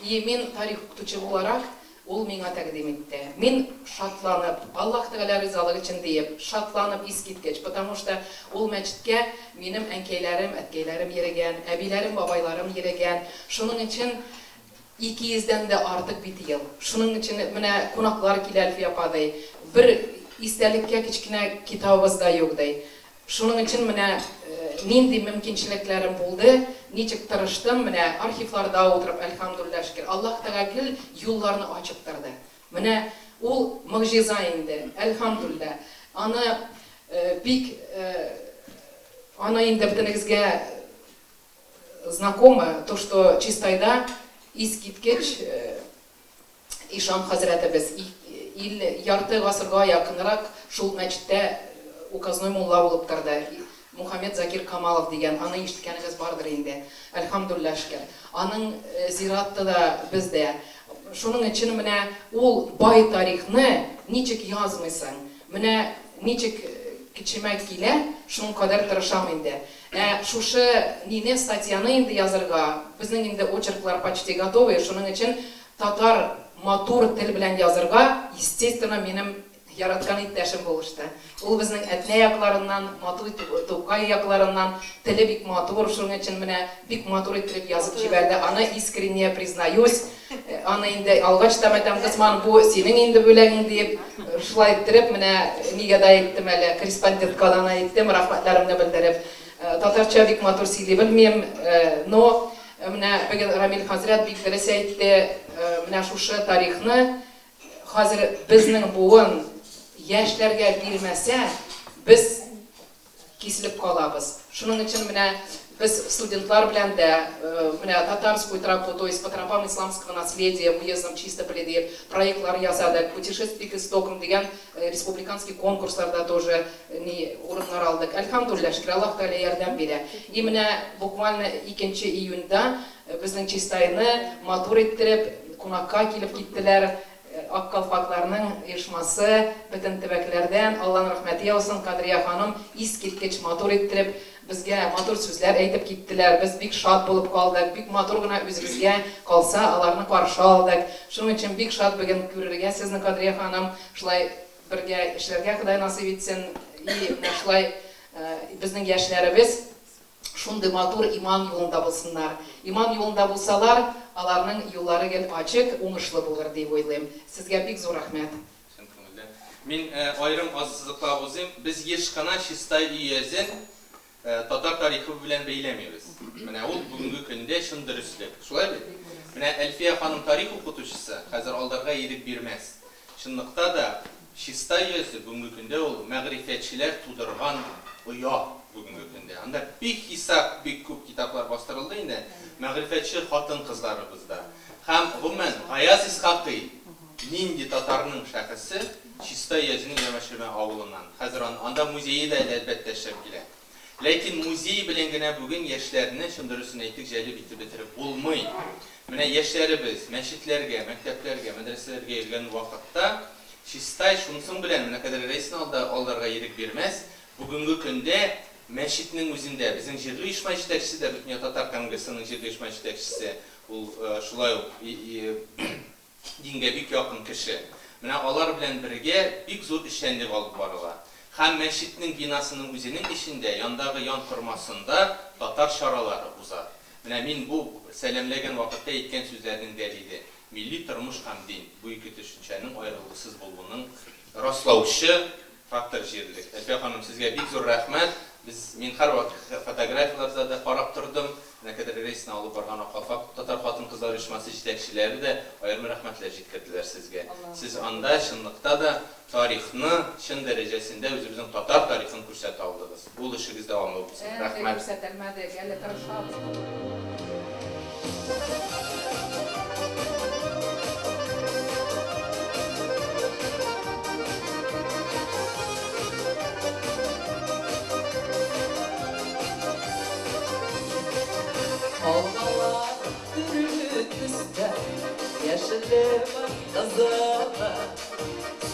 И мин тарих укытучы буларак, ул миңа тәкъдим итте. Мин шатланып, Аллаһ Тәгалә ризалыгы өчен диеп, шатланып искиткеч, потому что ул мәчеткә минем әнкәйләрем, әткәйләрем йөрегән, әбиләрем, бабайларым йөрегән. Шуның өчен 200 дән дә артык бит ел. Шуның өчен менә кунаклар килә, Әлфия апа, ди. Бер истәлеккә кечкенә китабыбыз да юк, ди. Шуның өчен менә нинди мөмкинчелекләрем булды, ничек тырыштым, менә архивларда утырып, әлхәмдуллаһ шөкер, Аллаһ Тәгалә гел юлларны ачып торды. Менә ул могҗиза инде, әлхәмдуллаһ. Аны бик, аны инде бөтенегезгә знакомо, то, что Чистайда искиткеч ишан хәзрәтебез, ил ярты гасырга якынрак шул мәчеттә указной мулла булып торды. Мухаммед Закир Камалов дигән, аны ишеткәнегез бардыр инде. Әлхәмдуллаһ шөкер. Аның зираты да бездә. Шуның өчен менә ул бай тарихны ничек язмыйсың? Менә ничек көчемә килә, шуның кадәр тырышам инде. Ә шушы нине, статьяны инде язырга, безнең инде очерклар почти готовые, шуның өчен татар матур тел белән язырга, естественно, минем яраткан иптәшем булышты. Ул безнең Әтнә якларыннан, матур Тукай якларыннан, теле бик матур, шуның өчен менә бик матур иттереп язып җибәрде. Аны искренне признаюсь, аны инде алгач та мәтәм, Госман, бу синең инде бүләгең диеп, шулай иттереп, менә нигә дә әйттем әле, корреспондентка да әйттем, рәхмәтләремне белдереп. Татарча бик матур сөйли белмим, но менә бүген Рамил хәзрәт бик дөрес әйтте, менә шушы тарихны хәзер безнең буын яшьләргә бирмәсә, без киселеп калабыз. Шуның өчен менә без студентлар белән дә менә Татарскую тропу, то есть по тропам исламского наследия в уездном Чистополе диеп проектлар ясадык, Путешествие к истокам дигән республиканский конкурсларда тоже ни урыннар алдык. Әлхәмдулиллаһ, шөкер, Аллаһ Тәгалә ярдәм бирә. И менә буквально 2 июньдә безнең Чистайны матур иттереп кунакка килеп киттеләр. Ак калфакларның оешмасы бөтен төбәкләрдән, Алланың рәхмәте яусын, Кадрия ханым искиткеч матур иттереп безгә матур сүзләр әйтеп киттеләр. Без бик шат булып калдык, бик матур гына үзебезгә калса, аларны каршы алдык. Шуның өчен бик шат бүген күрергә сезне, Кадрия ханым. Шулай бергә эшләргә Ходай насыйп итсен. И менә шулай безнең яшьләребез шундый матур иман юлында булсыннар. Иман юлында булсалар, аларның юллары гел ачык, уңышлы булыр дип уйлыйм. Сезгә бик зур рәхмәт. Чын күңелдән. Мин аерым ассызыклап узыйм, без еш кына Чистай өязен. татар тарихы белән бәйләмибез. Менә ул бүгенге көндә чын дөреслек. Шулай бит? Менә Әлфия ханым тарих укытучысы, хәзер алдарга ирек бирмәс. Чынлыкта да, Чистай өязе бүгенге көндә ул мәгърифәтчеләр тудырган оя бүгенге көндә. Анда бихисап бик күп китаплар бастырылды инде, мәгърифәтче хатын-кызларыбыз да. Һәм, гомумән, Гаяз Исхакый нинди татарның шәхесе, Чистай өязенең Ямаширмә авылыннан. Хәзер анда музее да әле, әлбәттә, эшләп килә. Ләкин музей белән генә бүген яшьләрне, чын дөресен әйтик, җәлеп итеп бетереп булмый. Менә яшьләребез мәчетләргә, мәктәпләргә, мәдрәсәләргә йөргән вакытта Чистай шунсың белән менә Кадри Рәисне алда алдарга ирек бирмәс. Бүгенге көндә мәчетнең үзендә безнең җирле оешма җитәкчесе дә, Бөтендөнья татар конгрессының җирле оешма җитәкчесе, ул шулай ук дингә бик якын кеше. Менә алар белән бергә бик зур эшчәнлек алып барыла. Һәм мәчетнең бинасының үзенең эчендә, яндагы ян кормасында татар чаралары уза. Менә мин бу сәламләгән вакытта әйткән сүзләрнең дәлиле, милли тормыш һәм дин, бу ике төшенчәнең аерылгысыз булуының раслаучы Фактор җирлек. Әлфия ханым, сезгә бик зур рәхмәт. Без, мин һәрвакыт фотографияләрдә дә карап тордым. Менә Кадер рейсны алып барган Ак калфак татар хатын-кызлар оешмасы җитәкчеләре дә аерым рәхмәтләр җиткерделәр сезгә. Сез анда, чынлыкта да, тарихны чын дәрәҗәсендә, үзебезнең татар тарихын күрсәтә алдыгыз. Ул эшегез дәвамлы булсын. Әле Рәхмәт. күрсәтәлмәдек, әле тырышабыз. Алмалар төрле төстә, яшеле бар, кызылы.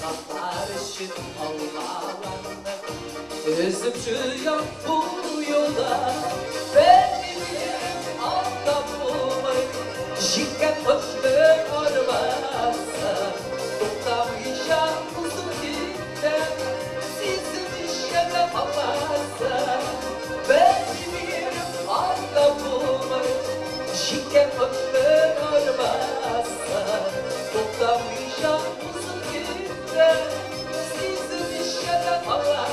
Саклар өчен алмаларны өзеп җыям бу юлы. Берни биреп алдап булмый, җиккән гомер арбасы. Туктамыйча узып китә, сизмичә дә каласың. Берни биреп алдап булмый, җиккән гомер арбасы. Туктамыйча узып китә, сизмичә дә каласың.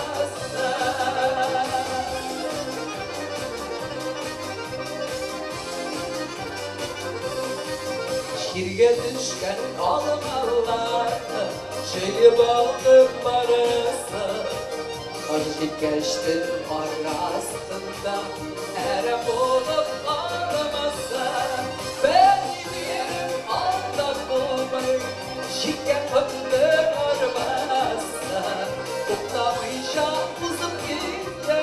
Җиргә төшкән алмаларны җыеп алдым барысын. Кар җиткәч төн арасында әрәм булып калмасын. Берни биреп алдап булмый, җиккән гомер арбасы. Туктамыйча узып китә,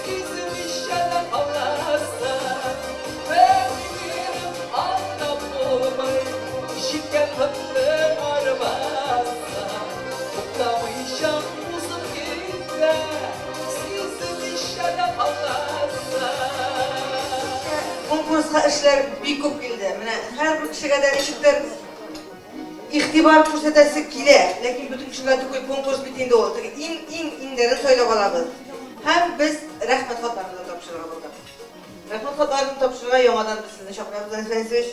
сизмичә дә каласың. Берни биреп алдап булмый, җиккән гомер арбасы. Туктамыйча узып китә, сизмичә дә каласың. Конкурска эшләр бик күп килде. Менә һәрбер кешегә дә ничектер игътибар күрсәтәсе килә, ләкин бөтен кешегә түгел, конкурс бит инде ул. Теге иң иң иңнәрен сайлап алабыз. Һәм без рәхмәт хатларын да тапшырырга булдык. Рәхмәт хатларын тапшырырга яңадан без сезне чакырабыз, Данис Фәнисович.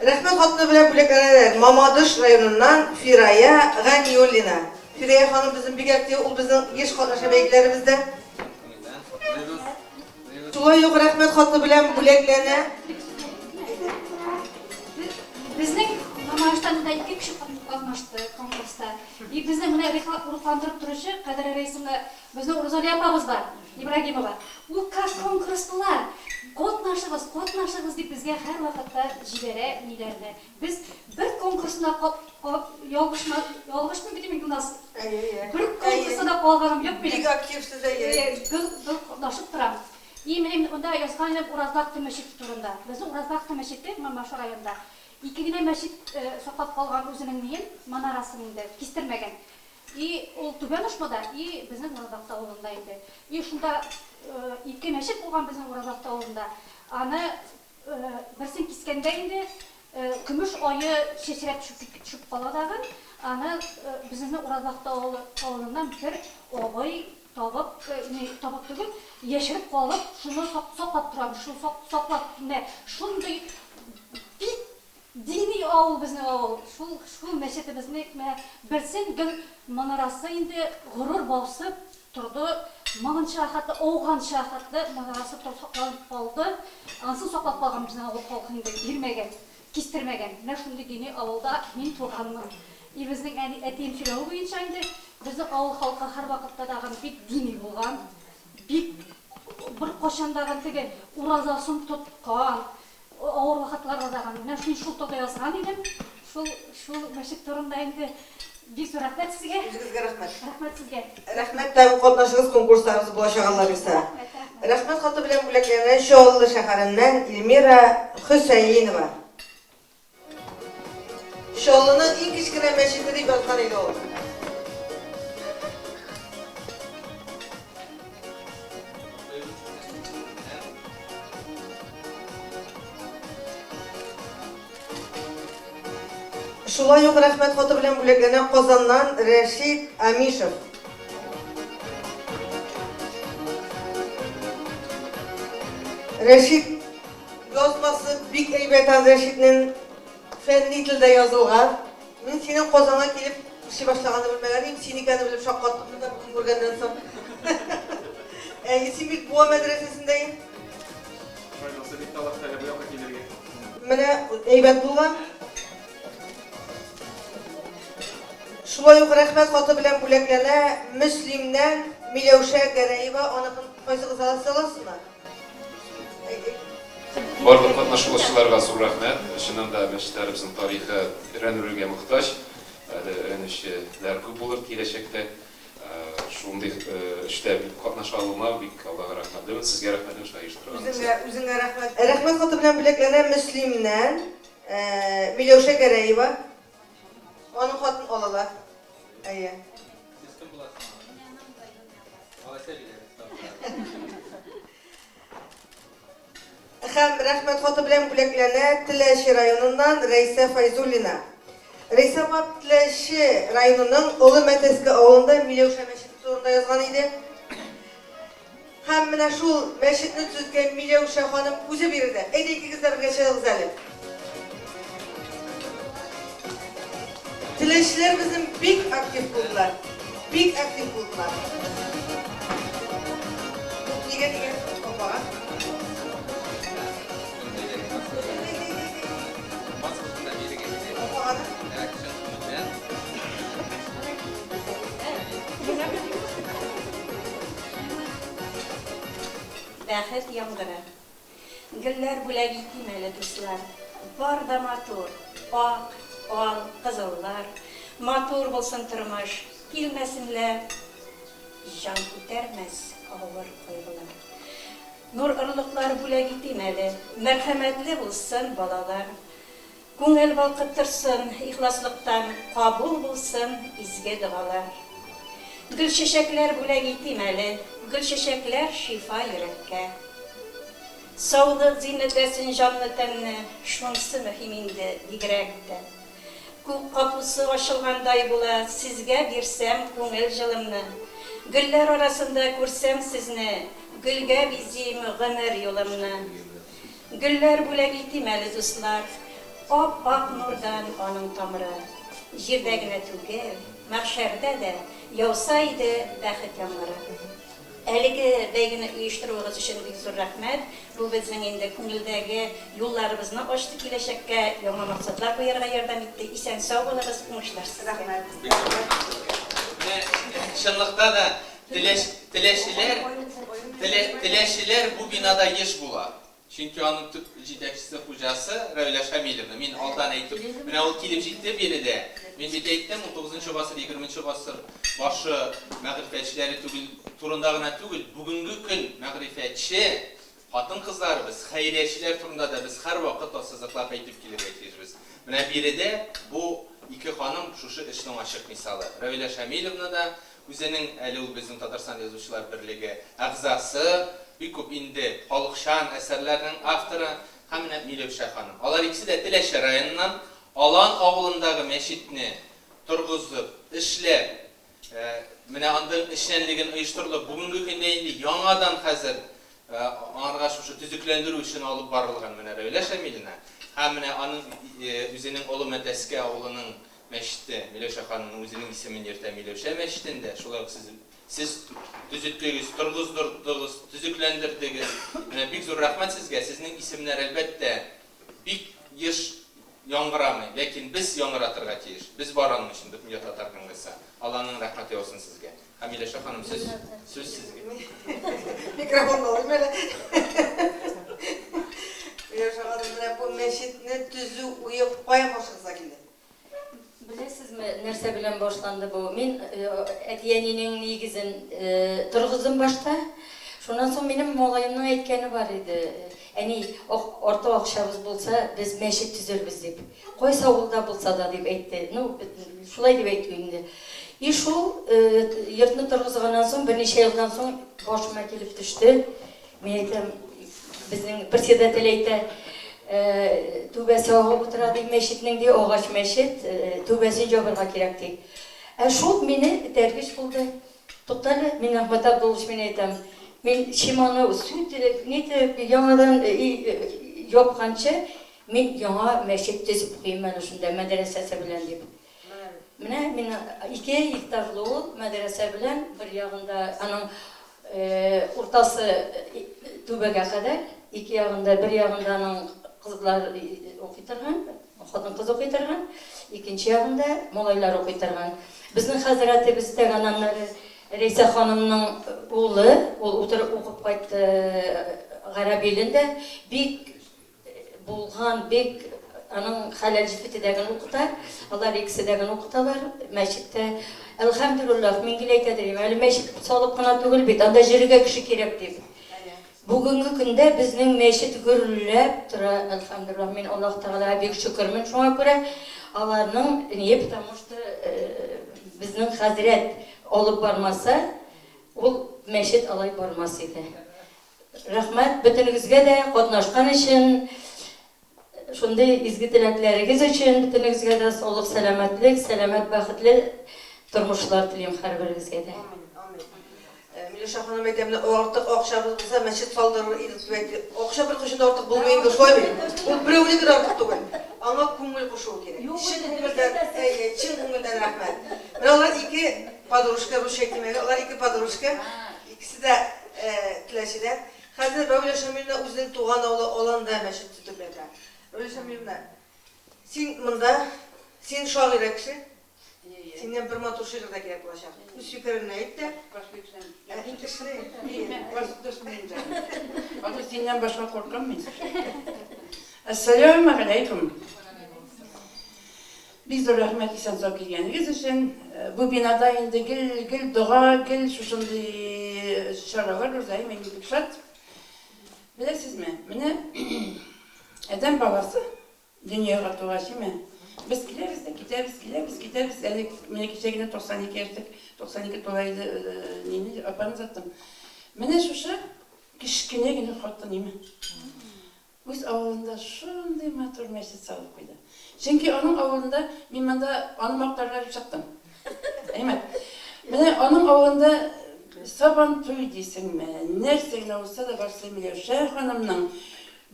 Рәхмәт хаты белән бүләкләнәләр Мамадыш районыннан Фирая Ганиуллина. Фирая ханым безнең бик актив, ул безнең еш катнаша бәйгеләребездә. Шулай ук рәхмәт хаты белән бүләкләнә. Безнең Мамадыштан да ике кеше катнашты конкурста. И безнең менә рухландырып торучы Кадәрә Рәисовна, безнең Рузалия апабыз бар, Ибрагимова. Ул как конкурс була, катнашыгыз, катнашыгыз дип безгә һәрвакытта җибәрә ниләрне. Без бер конкурсына ялгышма, ялгышмыйм бит мин, Гөлназ. Бер конкурста да калганым юк минем. Бик актив сез, әйе. Гел гел катнашып торам. И менә мин монда язган идем Уразбахты мәчете турында. Безнең Уразбахты мәчете Мамашы районында. Ике генә мәчет саклап калган үзенең ниен, манарасын инде, кистермәгән. И ул Түбән Ошмада, и безнең Уразбахты авылында инде. И шунда ике мәчет булган безнең Уразбахты авылында. Аны берсен кискәндә инде көмеш ае чәчрәп төшеп төшеп кала дагы, аны безнең Уразбахты авылы авылыннан бер абый табып, ни, табып түгел, яшереп калып, шуны саклап торабыз, шул саклап, менә шундый бик дини авыл безнең авыл, шул шул мәчетебезне менә берсен гел манарасы инде горур басып торды. Моңынчыга хәтле, ауганчыга хәтле манарасы сакланып калды. Ансын саклап калган безнең авыл халкы инде бирмәгән, кистермәгән. Менә шундый дини авылда мин туганмын. И безнең әни, әтием сөйләве буенча инде, безнең авыл халкы һәрвакытта тагын бик дини булган, бик беркайчан дагын теге уразасын тоткан, авыр вакытларда дагын. Менә мин шул турыда язган идем. Шул, шул мәчет турында инде бик зур рәхмәт сезгә. Үзегезгә рәхмәт. Рәхмәт сезгә. Рәхмәт тагын катнашыгыз конкурсларыбыз булачак Алла бирса. Рәхмәт хаты белән бүләкләнә Чаллы шәһәреннән Эльмира Хөсәенова. Чаллының иң кечкенә мәчете дип язган иде ул. Шулай ук рәхмәт хаты белән бүләкләнә Казаннан Рәшит Амишев. Рәшит язмасы бик әйбәт ан Рәшитнең фәнни телдә язылган. Мин синең Казанга килеп эшли башлаганны белмәгән идем, син икәнне белеп шаккаттым да бүген күргәннән соң. Әйе, син бит Буа мәдрәсәсендә идең. Шулай насыйп итте Аллаһ Тәгалә бу якка килергә. Менә әйбәт булган. Шулай ук рәхмәт хаты белән бүләкләнә Мөслимнән Миләүшә Гәрәева, аныкын кайсыгыз аласыз, аласызмы? Барлык катнашучыларга зур рәхмәт. Чыннан да мәчетләребезнең тарихы өйрәнелүгә мохтаҗ. Әле өйрәнүчеләр күп булыр киләчәктә. Шундый эштә бик катнаша алуыма бик Аллага рәхмәтлемен, сезгә рәхмәтлемен шулай оештырганыгыз өчен. Үзеңә, үзеңә рәхмәт. Рәхмәт хаты белән бүләкләнә Мөслимнән Миләүшә Гәрәева. Аның хатын алалар. Әйе. Сез кем буласыз? Алайса бирәбез. Һәм рәхмәт хаты белән бүләкләнә Теләче районыннан Рәйсә Фәйзуллина. Рәйсә апа Теләче районының Олы Мәтәскә авылында Миләүшә мәчете турында язган иде. Һәм менә шул мәчетне төзеткән Миләүшә ханым үзе биредә. Әйдә икегез дә бергә чыгыгыз әле. Теләчеләр безнең бик актив булдылар. Бик актив булдылар. Нигә дигән апага? Бәхет яңгыры. Гөлләр бүләк итим әле, дуслар. Бар да матур, ак, ал, кызыллар. Матур булсын тормыш, килмәсен лә җан күтәрмәс авыр кайгылар. Нур орлыклар бүләк итим әле, мәрхәмәтле булсын балалар. Күңел балкып торсын ихласлыктан, кабул булсын изге догалар. Гөлчәчәкләр бүләк итим әле, гөлчәчәкләр шифа йөрәккә. Саулык зиннәтләсен җанны-тәнне, шунсы мөһим инде бигрәк тә. Күк капусы ачылгандай була, сезгә бирсәм күңел җылымны. Гөлләр арасында күрсәм сезне, гөлгә бизим гомер юлымны. Гөлләр бүләк итим әле, дуслар, ап-ак нурдан аның тамыры. Җирдә генә түгел, мәхшәрдә дә яуса иде бәхет яңгыры. Әлеге бәйгене оештыруыгыз өчен бик зур рәхмәт. Бу безнең инде күңелдәге юлларыбызны ачты, киләчәккә яңа максатлар куярга ярдәм итте. Исән-сау булыгыз, уңышлар сезгә. Менә чынлыкта да теләчеләр, теләчеләр бу бинада еш була. Чөнки аның төп җитәкчесе, хуҗасы Равилә Шамилевна. Мин алдан әйтеп, менә ул килеп җитте биредә. Мин бит әйттем, унтугызынчы гасыр, егерменче гасыр башы мәгърифәтчеләре түгел, турында гына түгел, бүгенге көн мәгърифәтче хатын-кызларыбыз, хәйриячеләр турында да без һәрвакыт ассызыклап әйтеп килергә тиешбез. Менә биредә бу ике ханым шушы эшнең ачык мисалы. Равилә Шамилевна да, Үзенең әле ул безнең Татарстан Язучылар берлеге әгъзасы, бик күп инде халыкчан әсәрләрнең авторы һәм менә Миләүшә ханым. Алар икесе дә Теләче районыннан, Алан авылындагы мәчетне торгызып, эшләп, менә андың эшчәнлеген оештырылып, бүгенге көндә инде яңадан хәзер аңарга шушы төзекләндерү эшен алып барылган менә Равилә Шамилина һәм менә аның үзенең Олы Мәтәскә авылының. мәчете, Миләүшә ханымның үзенең исемен йөртә Миләүшә мәчетен дә шулай ук сез сез төзеттегез, торгыздырдыгыз, төзекләндердегез. Менә бик зур рәхмәт сезгә. Сезнең исемнәр, әлбәттә, бик еш яңгырамый, ләкин без яңгыратырга тиеш. Без бар аның өчен, Бөтендөнья татар конгрессы. Алланың рәхмәте яусын сезгә. Һәм Миләүшә ханым, сүз сүз сезгә. Микрофонны алыйм әле. Миләүшә ханым, менә бу мәчетне төзү уе каян башыгызга килде? Беләсезме, нәрсә белән башланды бу? Мин әти-әнинең нигезен торгыздым башта. Шуннан соң минем малаемның әйткәне бар иде, Әни, артык акчабыз булса, без мәчет төзербез, дип. Кайсы авылда булса да, дип әйтте. Ну, шулай дип әйтү инде. И шул йортны торгызганнан соң, берничә елдан соң башыма килеп төште. Мин әйтәм, безнең председатель әйтә, түбәсе агып утыра ди мәчетнең ди, агач мәчет, түбәсен җабырга кирәк ди. Ә шул мине этәргеч булды. Туктале, мин Әхмәт Абдуллович мин әйтәм, мин чиманы сүтеп, нитеп, яңадан япканчы, мин яңа мәчет төзеп куйыйм әле шунда, мәдрәсәсе белән дип. Менә мин ике этажлы ул, мәдрәсә белән, бер ягында аның уртасы түбәгә кадәр, ике ягында, бер ягында аның кызлар укый торган, хатын-кыз укый торган, икенче ягында малайлар укый торган. Безнең хәзрәтебез дә аннары Рәйсә ханымның улы, ул утырып укып кайтты гарәп илендә, бик Булган бик аның хәләл җефете дә гел укыта, алар икесе дә гел укыталар мәчеттә. Әлхәмдүлиллаһ, мин гел әйтә дим, әле мәчет салып кына түгел бит, анда җөрергә кеше кирәк дип. Бүгенге көндә безнең мәчет гөрләп тора, әлхәмдүлиллаһ, мин Аллаһ Тәгаләгә бик шөкермен шуңа күрә, аларның ние, потому что безнең хәзрәт алып бармаса, ул мәчет алай бармас иде. Рәхмәт бөтенегезгә дә катнашкан өчен, шундый изге теләкләрегез өчен, бөтенегезгә дә саулык, сәламәтлек, сәламәт, бәхетле тормышлар телим һәрберегезгә дә. Амин, амин. Миләүшә ханым әйтә, менә артык акчабыз булса, мәчет салдырыр идек дип әйтте. Акча беркайчан да артык булмый инде, шулай бит? Ул берәүнеке дә артык түгел. Аңа күңел кушуы кирәк. Чын күңелдән, әйе, чын күңелдән рәхмәт. Менә алар ике подружка, русча әйтим әле, алар ике подружка. Икесе дә Теләчедән. Хәзер Равилә Шамиловна үзенең туган авылы Аланда мәчет төзеп ята. Равилә Шамиловна, син монда, син шагыйрә кеше. Синнән бер матур шигырь дә кирәк булачак. Үз фикереңне әйт тә. Хәзер синнән башка куркам мин. Әссәләмегаләйкүм. Бик зур рәхмәт исән-сау килгәнегез өчен. Бу бинада инде гел, гел дога, гел шушындый чаралар уза, мин бик шат. Беләсезме, менә адәм баласы дөньяга тугач, име, без киләбез дә китәбез, киләбез, китәбез. Әле менә кичә генә 92 яшьлек, 92 тула иде, нине, апаны озаттым. Менә шушы кечкенә генә хатын, име. Үз авылында шундый матур мәчет салып куйды. Чөнки аның авылында, мин монда аны мактарга дип чыктым. Әймәт. Менә аның авылында Сабан туй дисеңме, нәрсә генә булса да барсы Миләүшә ханымның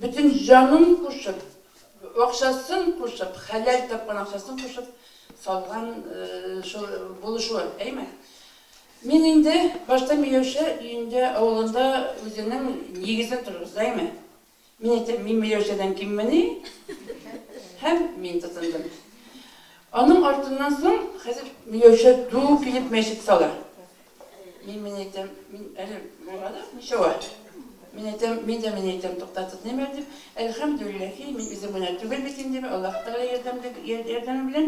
бөтен җанын кушып, акчасын кушып, хәләл тапкан акчасын кушып салган шул булышуы, әйме? Мин инде башта Миләүшә өендә, авылында үзенең нигезен торгызды, әйме? Мин әйтәм, мин Миләүшәдән киммени? Һәм мин тотындым. Аның артыннан соң хәзер Миләүшә ду килеп мәчет сала. Мин мин әйтәм, мин әле булганы ничава. Мин әйтәм, мин дә мин әйтәм, тукта тотныйм әле дип. Әлхәмдүлилләһи, мин үзем генә түгел бит инде, Аллаһ Тәгалә ярдәме белән.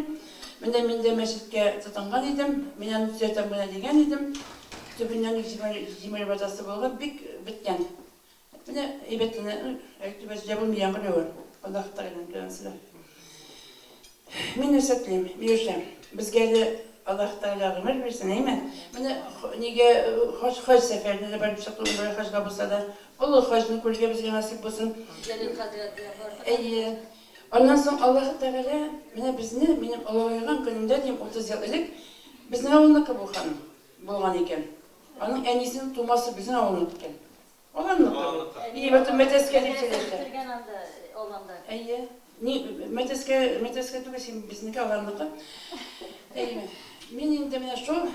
Менә мин дә мәчеткә тотынган идем, мин аны төзәтәм генә дигән идем. Төбеннән үк җимереп атасы булган, бик беткән. Менә әйбәт кенә, әле түбәсе җабылмый, яңгыр ява. Аллаһ Тәгаләнең кыянсы да. Мин нәрсә телим, Миләүшә, безгә әле Аллаһ Тәгалә гомер бирсен, әйме? Менә нигә хаҗ, хаҗ сәфәренә дә барып чыктык, умрә хаҗга булса да, олы хаҗны күрергә безгә насыйп булсын. Җәлил хәзрәт белән бардык. Әйе. Аннан соң Аллаһ Тәгалә менә безне, минем олыгайган көнемдә, дим, 30 ел элек, безнең авылныкы бу ханым булган икән. Аның әнисенең тумасы безнең авылныкы икән. Аланныкы. И, вот Мәтәскә дип сөйләшә. Үстергән анда, Аланда. Әйе. Ни, Мәтәскә, Мәтәскә түгел, син безнеке, аларныкы. Әйеме. Мин инде менә шул,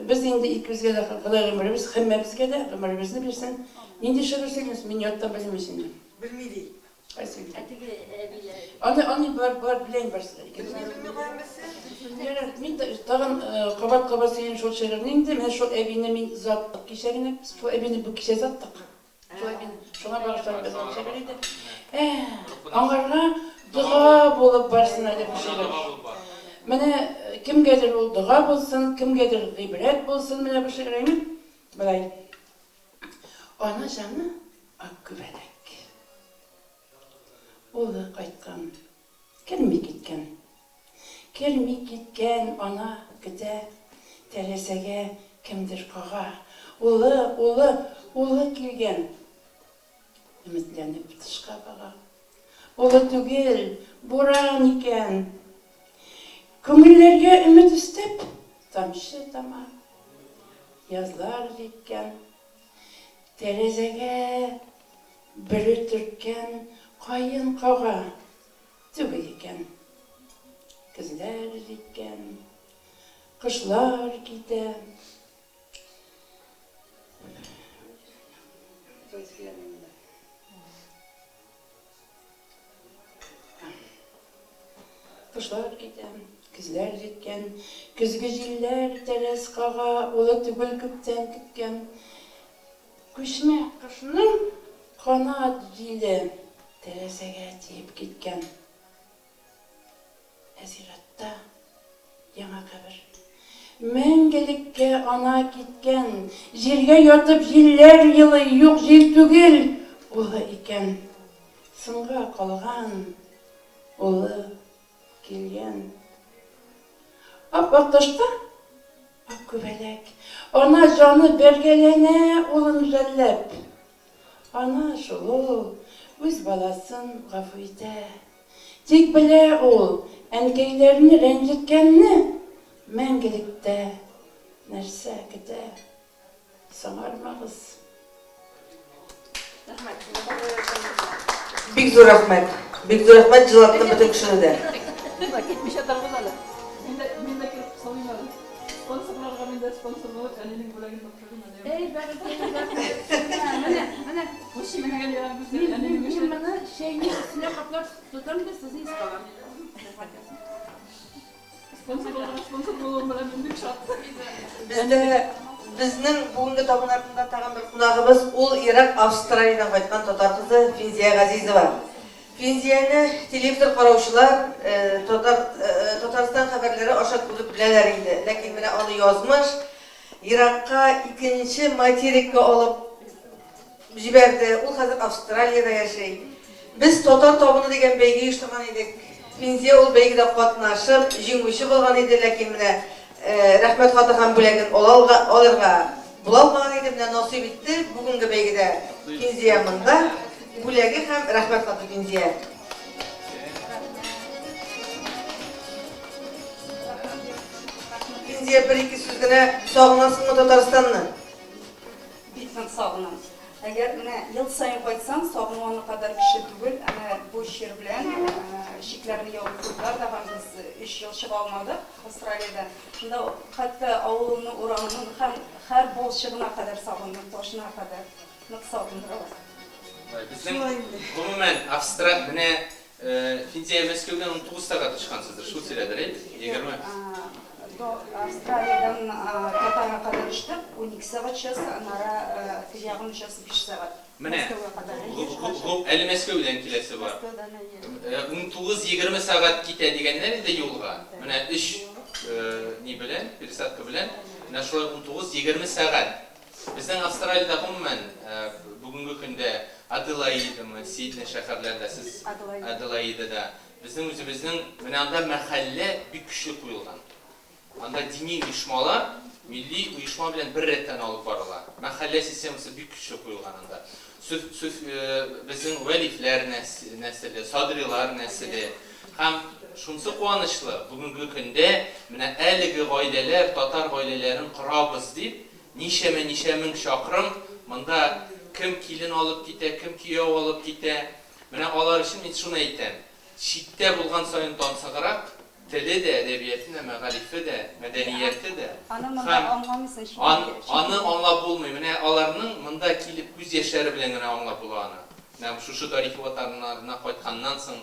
без инде икебезгә дә Ходай гомеребез, һәммәбезгә дә гомеребезне бирсен. Нинди шигырь сөйлимсең? Мин яттан белмим ич инде. Белми ди. Кайсы Ә теге әбиләр? Аны, аны болар, болар белә инде барысы да. Белми, белми каян белсен? Ярар, мин тагын кабат-кабат сөйлим шул шигырьне инде. Менә шул әбине мин озаттык кичә генә. Шул әбине бу кичә озаттык. Шулай мин шуңа багышлап язган шигырь иде. Ә, аңарга дога булып барсын әле бу шигырь. Менә кемгәдер ул дога булсын, кемгәдер гыйбрәт булсын менә бу шигырь, әйме? Болай. Ана җаны ак күбәләк. Улы кайткан, керми киткән. Керми киткән, ана көтә, тәрәзәгә кемдер кага. Улы, улы, улы килгән. Өметләнеп тышка бага. Улы түгел, буран икән. Күңелләргә өмет өстәп, тамчы тама. Язлар җиткән. Тәрәзәгә бөре төрткән каен кага. Түгел икән. Көзләр җиткән, кышлар китә. Кышлар китә, көзләр җиткән, көзге җилләр тәрәз кага, улы түгел күптән көткән. Күчмә кошның канат җиле тәрәзәгә тиеп киткән. Ә зиратта яңа кабер. Мәңгелеккә ана киткән. Җиргә ятып җилләр елый, юк, җил түгел, улы икән. Соңга калган улы килгән. Ап-ак ташта Ак күбәләк. Ана җаны бәргәләнә улын жәлләп. Ана шул ул, үз баласын гафу итә. Тик белә ул, әнкәйләрне рәнҗеткәнне мәңгелектә нәрсә көтә. Соңармагыз. Бик зур рәхмәт. Бик зур рәхмәт, җылаттың бөтен кешене дә. Китмичә торыгыз әле. Мин дә, мин дә кереп салыйм әле. Спонсорларга мин дә спонсор булып, әнинең бүләген тапшырыйм әле. Әй, бәгырькәем, рәхмәт. Менә, менә. Мин, мин моны чәйнек өстенә каплап тотам да сезне искә алам. Спонсор булуым белән мин бик шат. Бездә безнең бүгенге табын артында тагын бер кунагыбыз, ул ерак Австралиядән кайткан татар кызы Финзия Газизова. Финзияне телевизор караучылар татар Татарстан хәбәрләре аша күреп беләләр инде. Ләкин менә аны язмыш еракка икенче материкка алып Җибәрде. Ул хәзер Австралиядә яши. Без Татар табыны дигән бәйге оештырган идек. Финзия ул бәйгедә катнашып, җиңүче булган иде, ләкин менә Рәхмәт хаты һәм бүләген ала алырга була алмаган иде. Менә насыйп итте бүгенге бәйгедә Финзия монда. Бүләге һәм Рәхмәт хаты Финзия. Финзия, бер-ике сүз генә, сагынасыңмы Татарстанны? Бик нык сагынам. Әгәр менә ел саен кайтсаң, сагыну аны кадәр көчле түгел. Әнә бу чир белән чикләрне ябып куйдылар да һәм без өч ел чыга алмадык Австралиядән. Шунда хәтта авылымның урамының һәм һәр балчыгына кадәр сагындым, ташына кадәр. Нык сагындыралар. Безнең, гомумән, Австра менә Финзия Мәскәүдән 19 сәгать очкансыздыр, шул тирәдер, әйт? 20. До Австралиядән Катарга кадәр очтык, 12 сәгать очасы, аннары теге ягын очасы 5 сәгать. Менә, Мәскәүгә кадәр. әле Мәскәүдән киләсе бар. Мәскәүдән, әйе. 19-20 сәгать китә дигәннәр иде юлга. Менә өч ни белән, пересадка белән, менә шулай 19-20 сәгать. Безнең Австралиядә гомумән бүгенге көндә Аделаидамы, Сидней шәһәрләрендә сез Аделаидада безнең үзебезнең менә анда мәхәллә бик көчле куелган. Анда дини оешмалар милли оешма белән бер рәттән алып барыла. Мәхәллә системасы бик көчле куелган анда. Сүф, сүф, безнең Вәлифләр нәселе, Садрилар нәселе. Һәм шунсы куанычлы, бүгенге көндә менә әлеге гаиләләр татар гаиләләрен корабыз дип, Ничәмә-ничә мең чакрым монда кем килен алып китә, кем кияү алып китә. Менә алар өчен мин шуны әйтәм. читтә булган саен тансыграк, теле дә, әдәбияты да, мәгарифе дә, мәдәнияте дә. Аны монда аңламыйсың, чит Аны аңлап булмый. Менә аларның монда килеп күз яшьләре белән генә аңлап була аны. Менә шушы тарихи ватаннарына кайтканнан соң,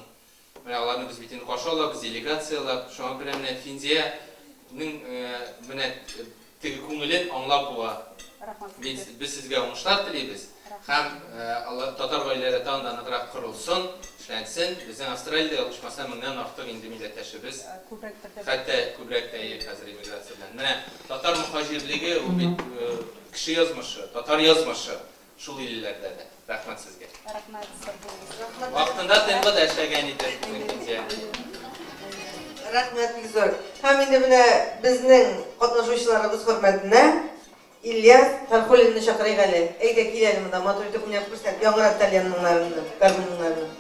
менә аларны без бит инде каршы алабыз, делегацияләр. Шуңа күрә менә Финзиянең менә теге күңелен аңлап була. Рәхмәт. Без сезгә уңышлар телибез. Һәм татар гаиләләре тагын да ныграк корылсын, эшләнсен. Безнең Австралиядә ялгышмасам меңнән артык инде милләттәшебез. Күбрәктер дә. Хәтта күбрәк тә хәзер иммиграция белән. Менә татар мөхаҗирлеге ул бит кеше язмышы, татар язмышы шул илләрдә дә. Рәхмәт сезгә. Рәхмәт, сау булыгыз. Вакытында ТНВда эшләгән иде Финзия. Рәхмәт бик зур. Һәм инде менә безнең катнашучыларыбыз хөрмәтенә Ильяс Фәрхуллинны чакырыйк әле. Әйдә, кил әле монда, матур итеп уйнап күрсәт, яңгырат тальян моңнарыңны, гармун моңнарыңны.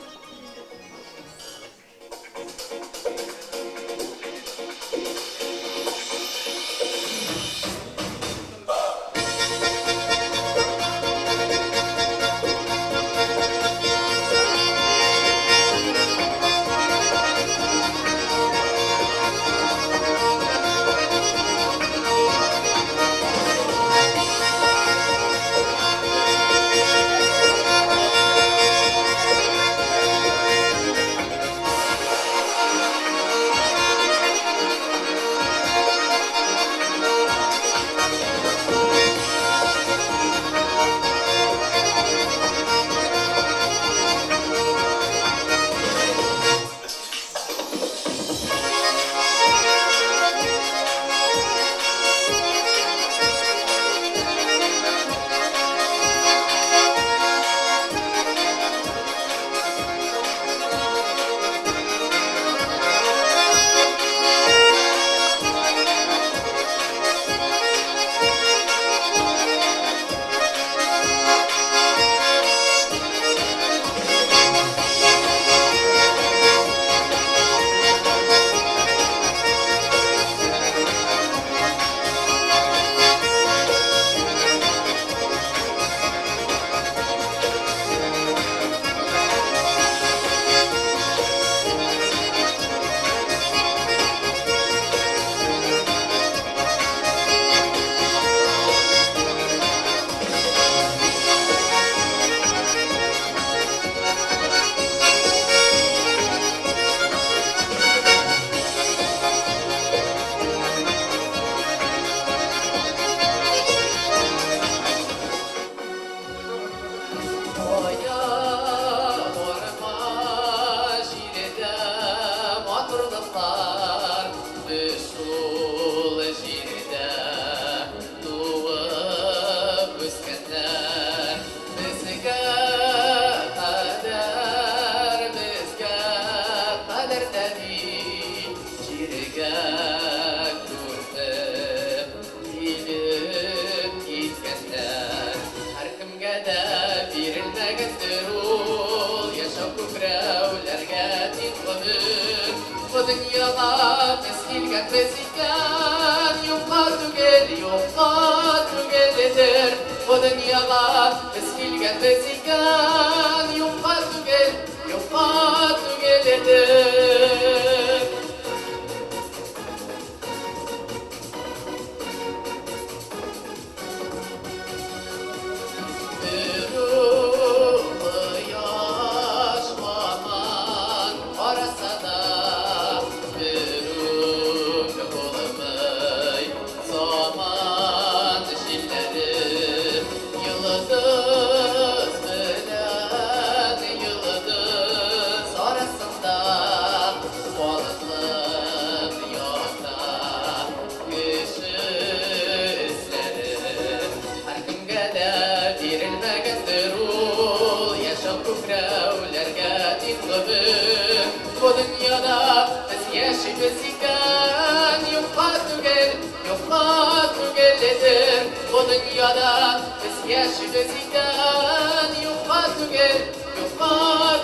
Без яшибез икән, юкка түгел, юкка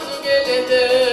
түгелдер.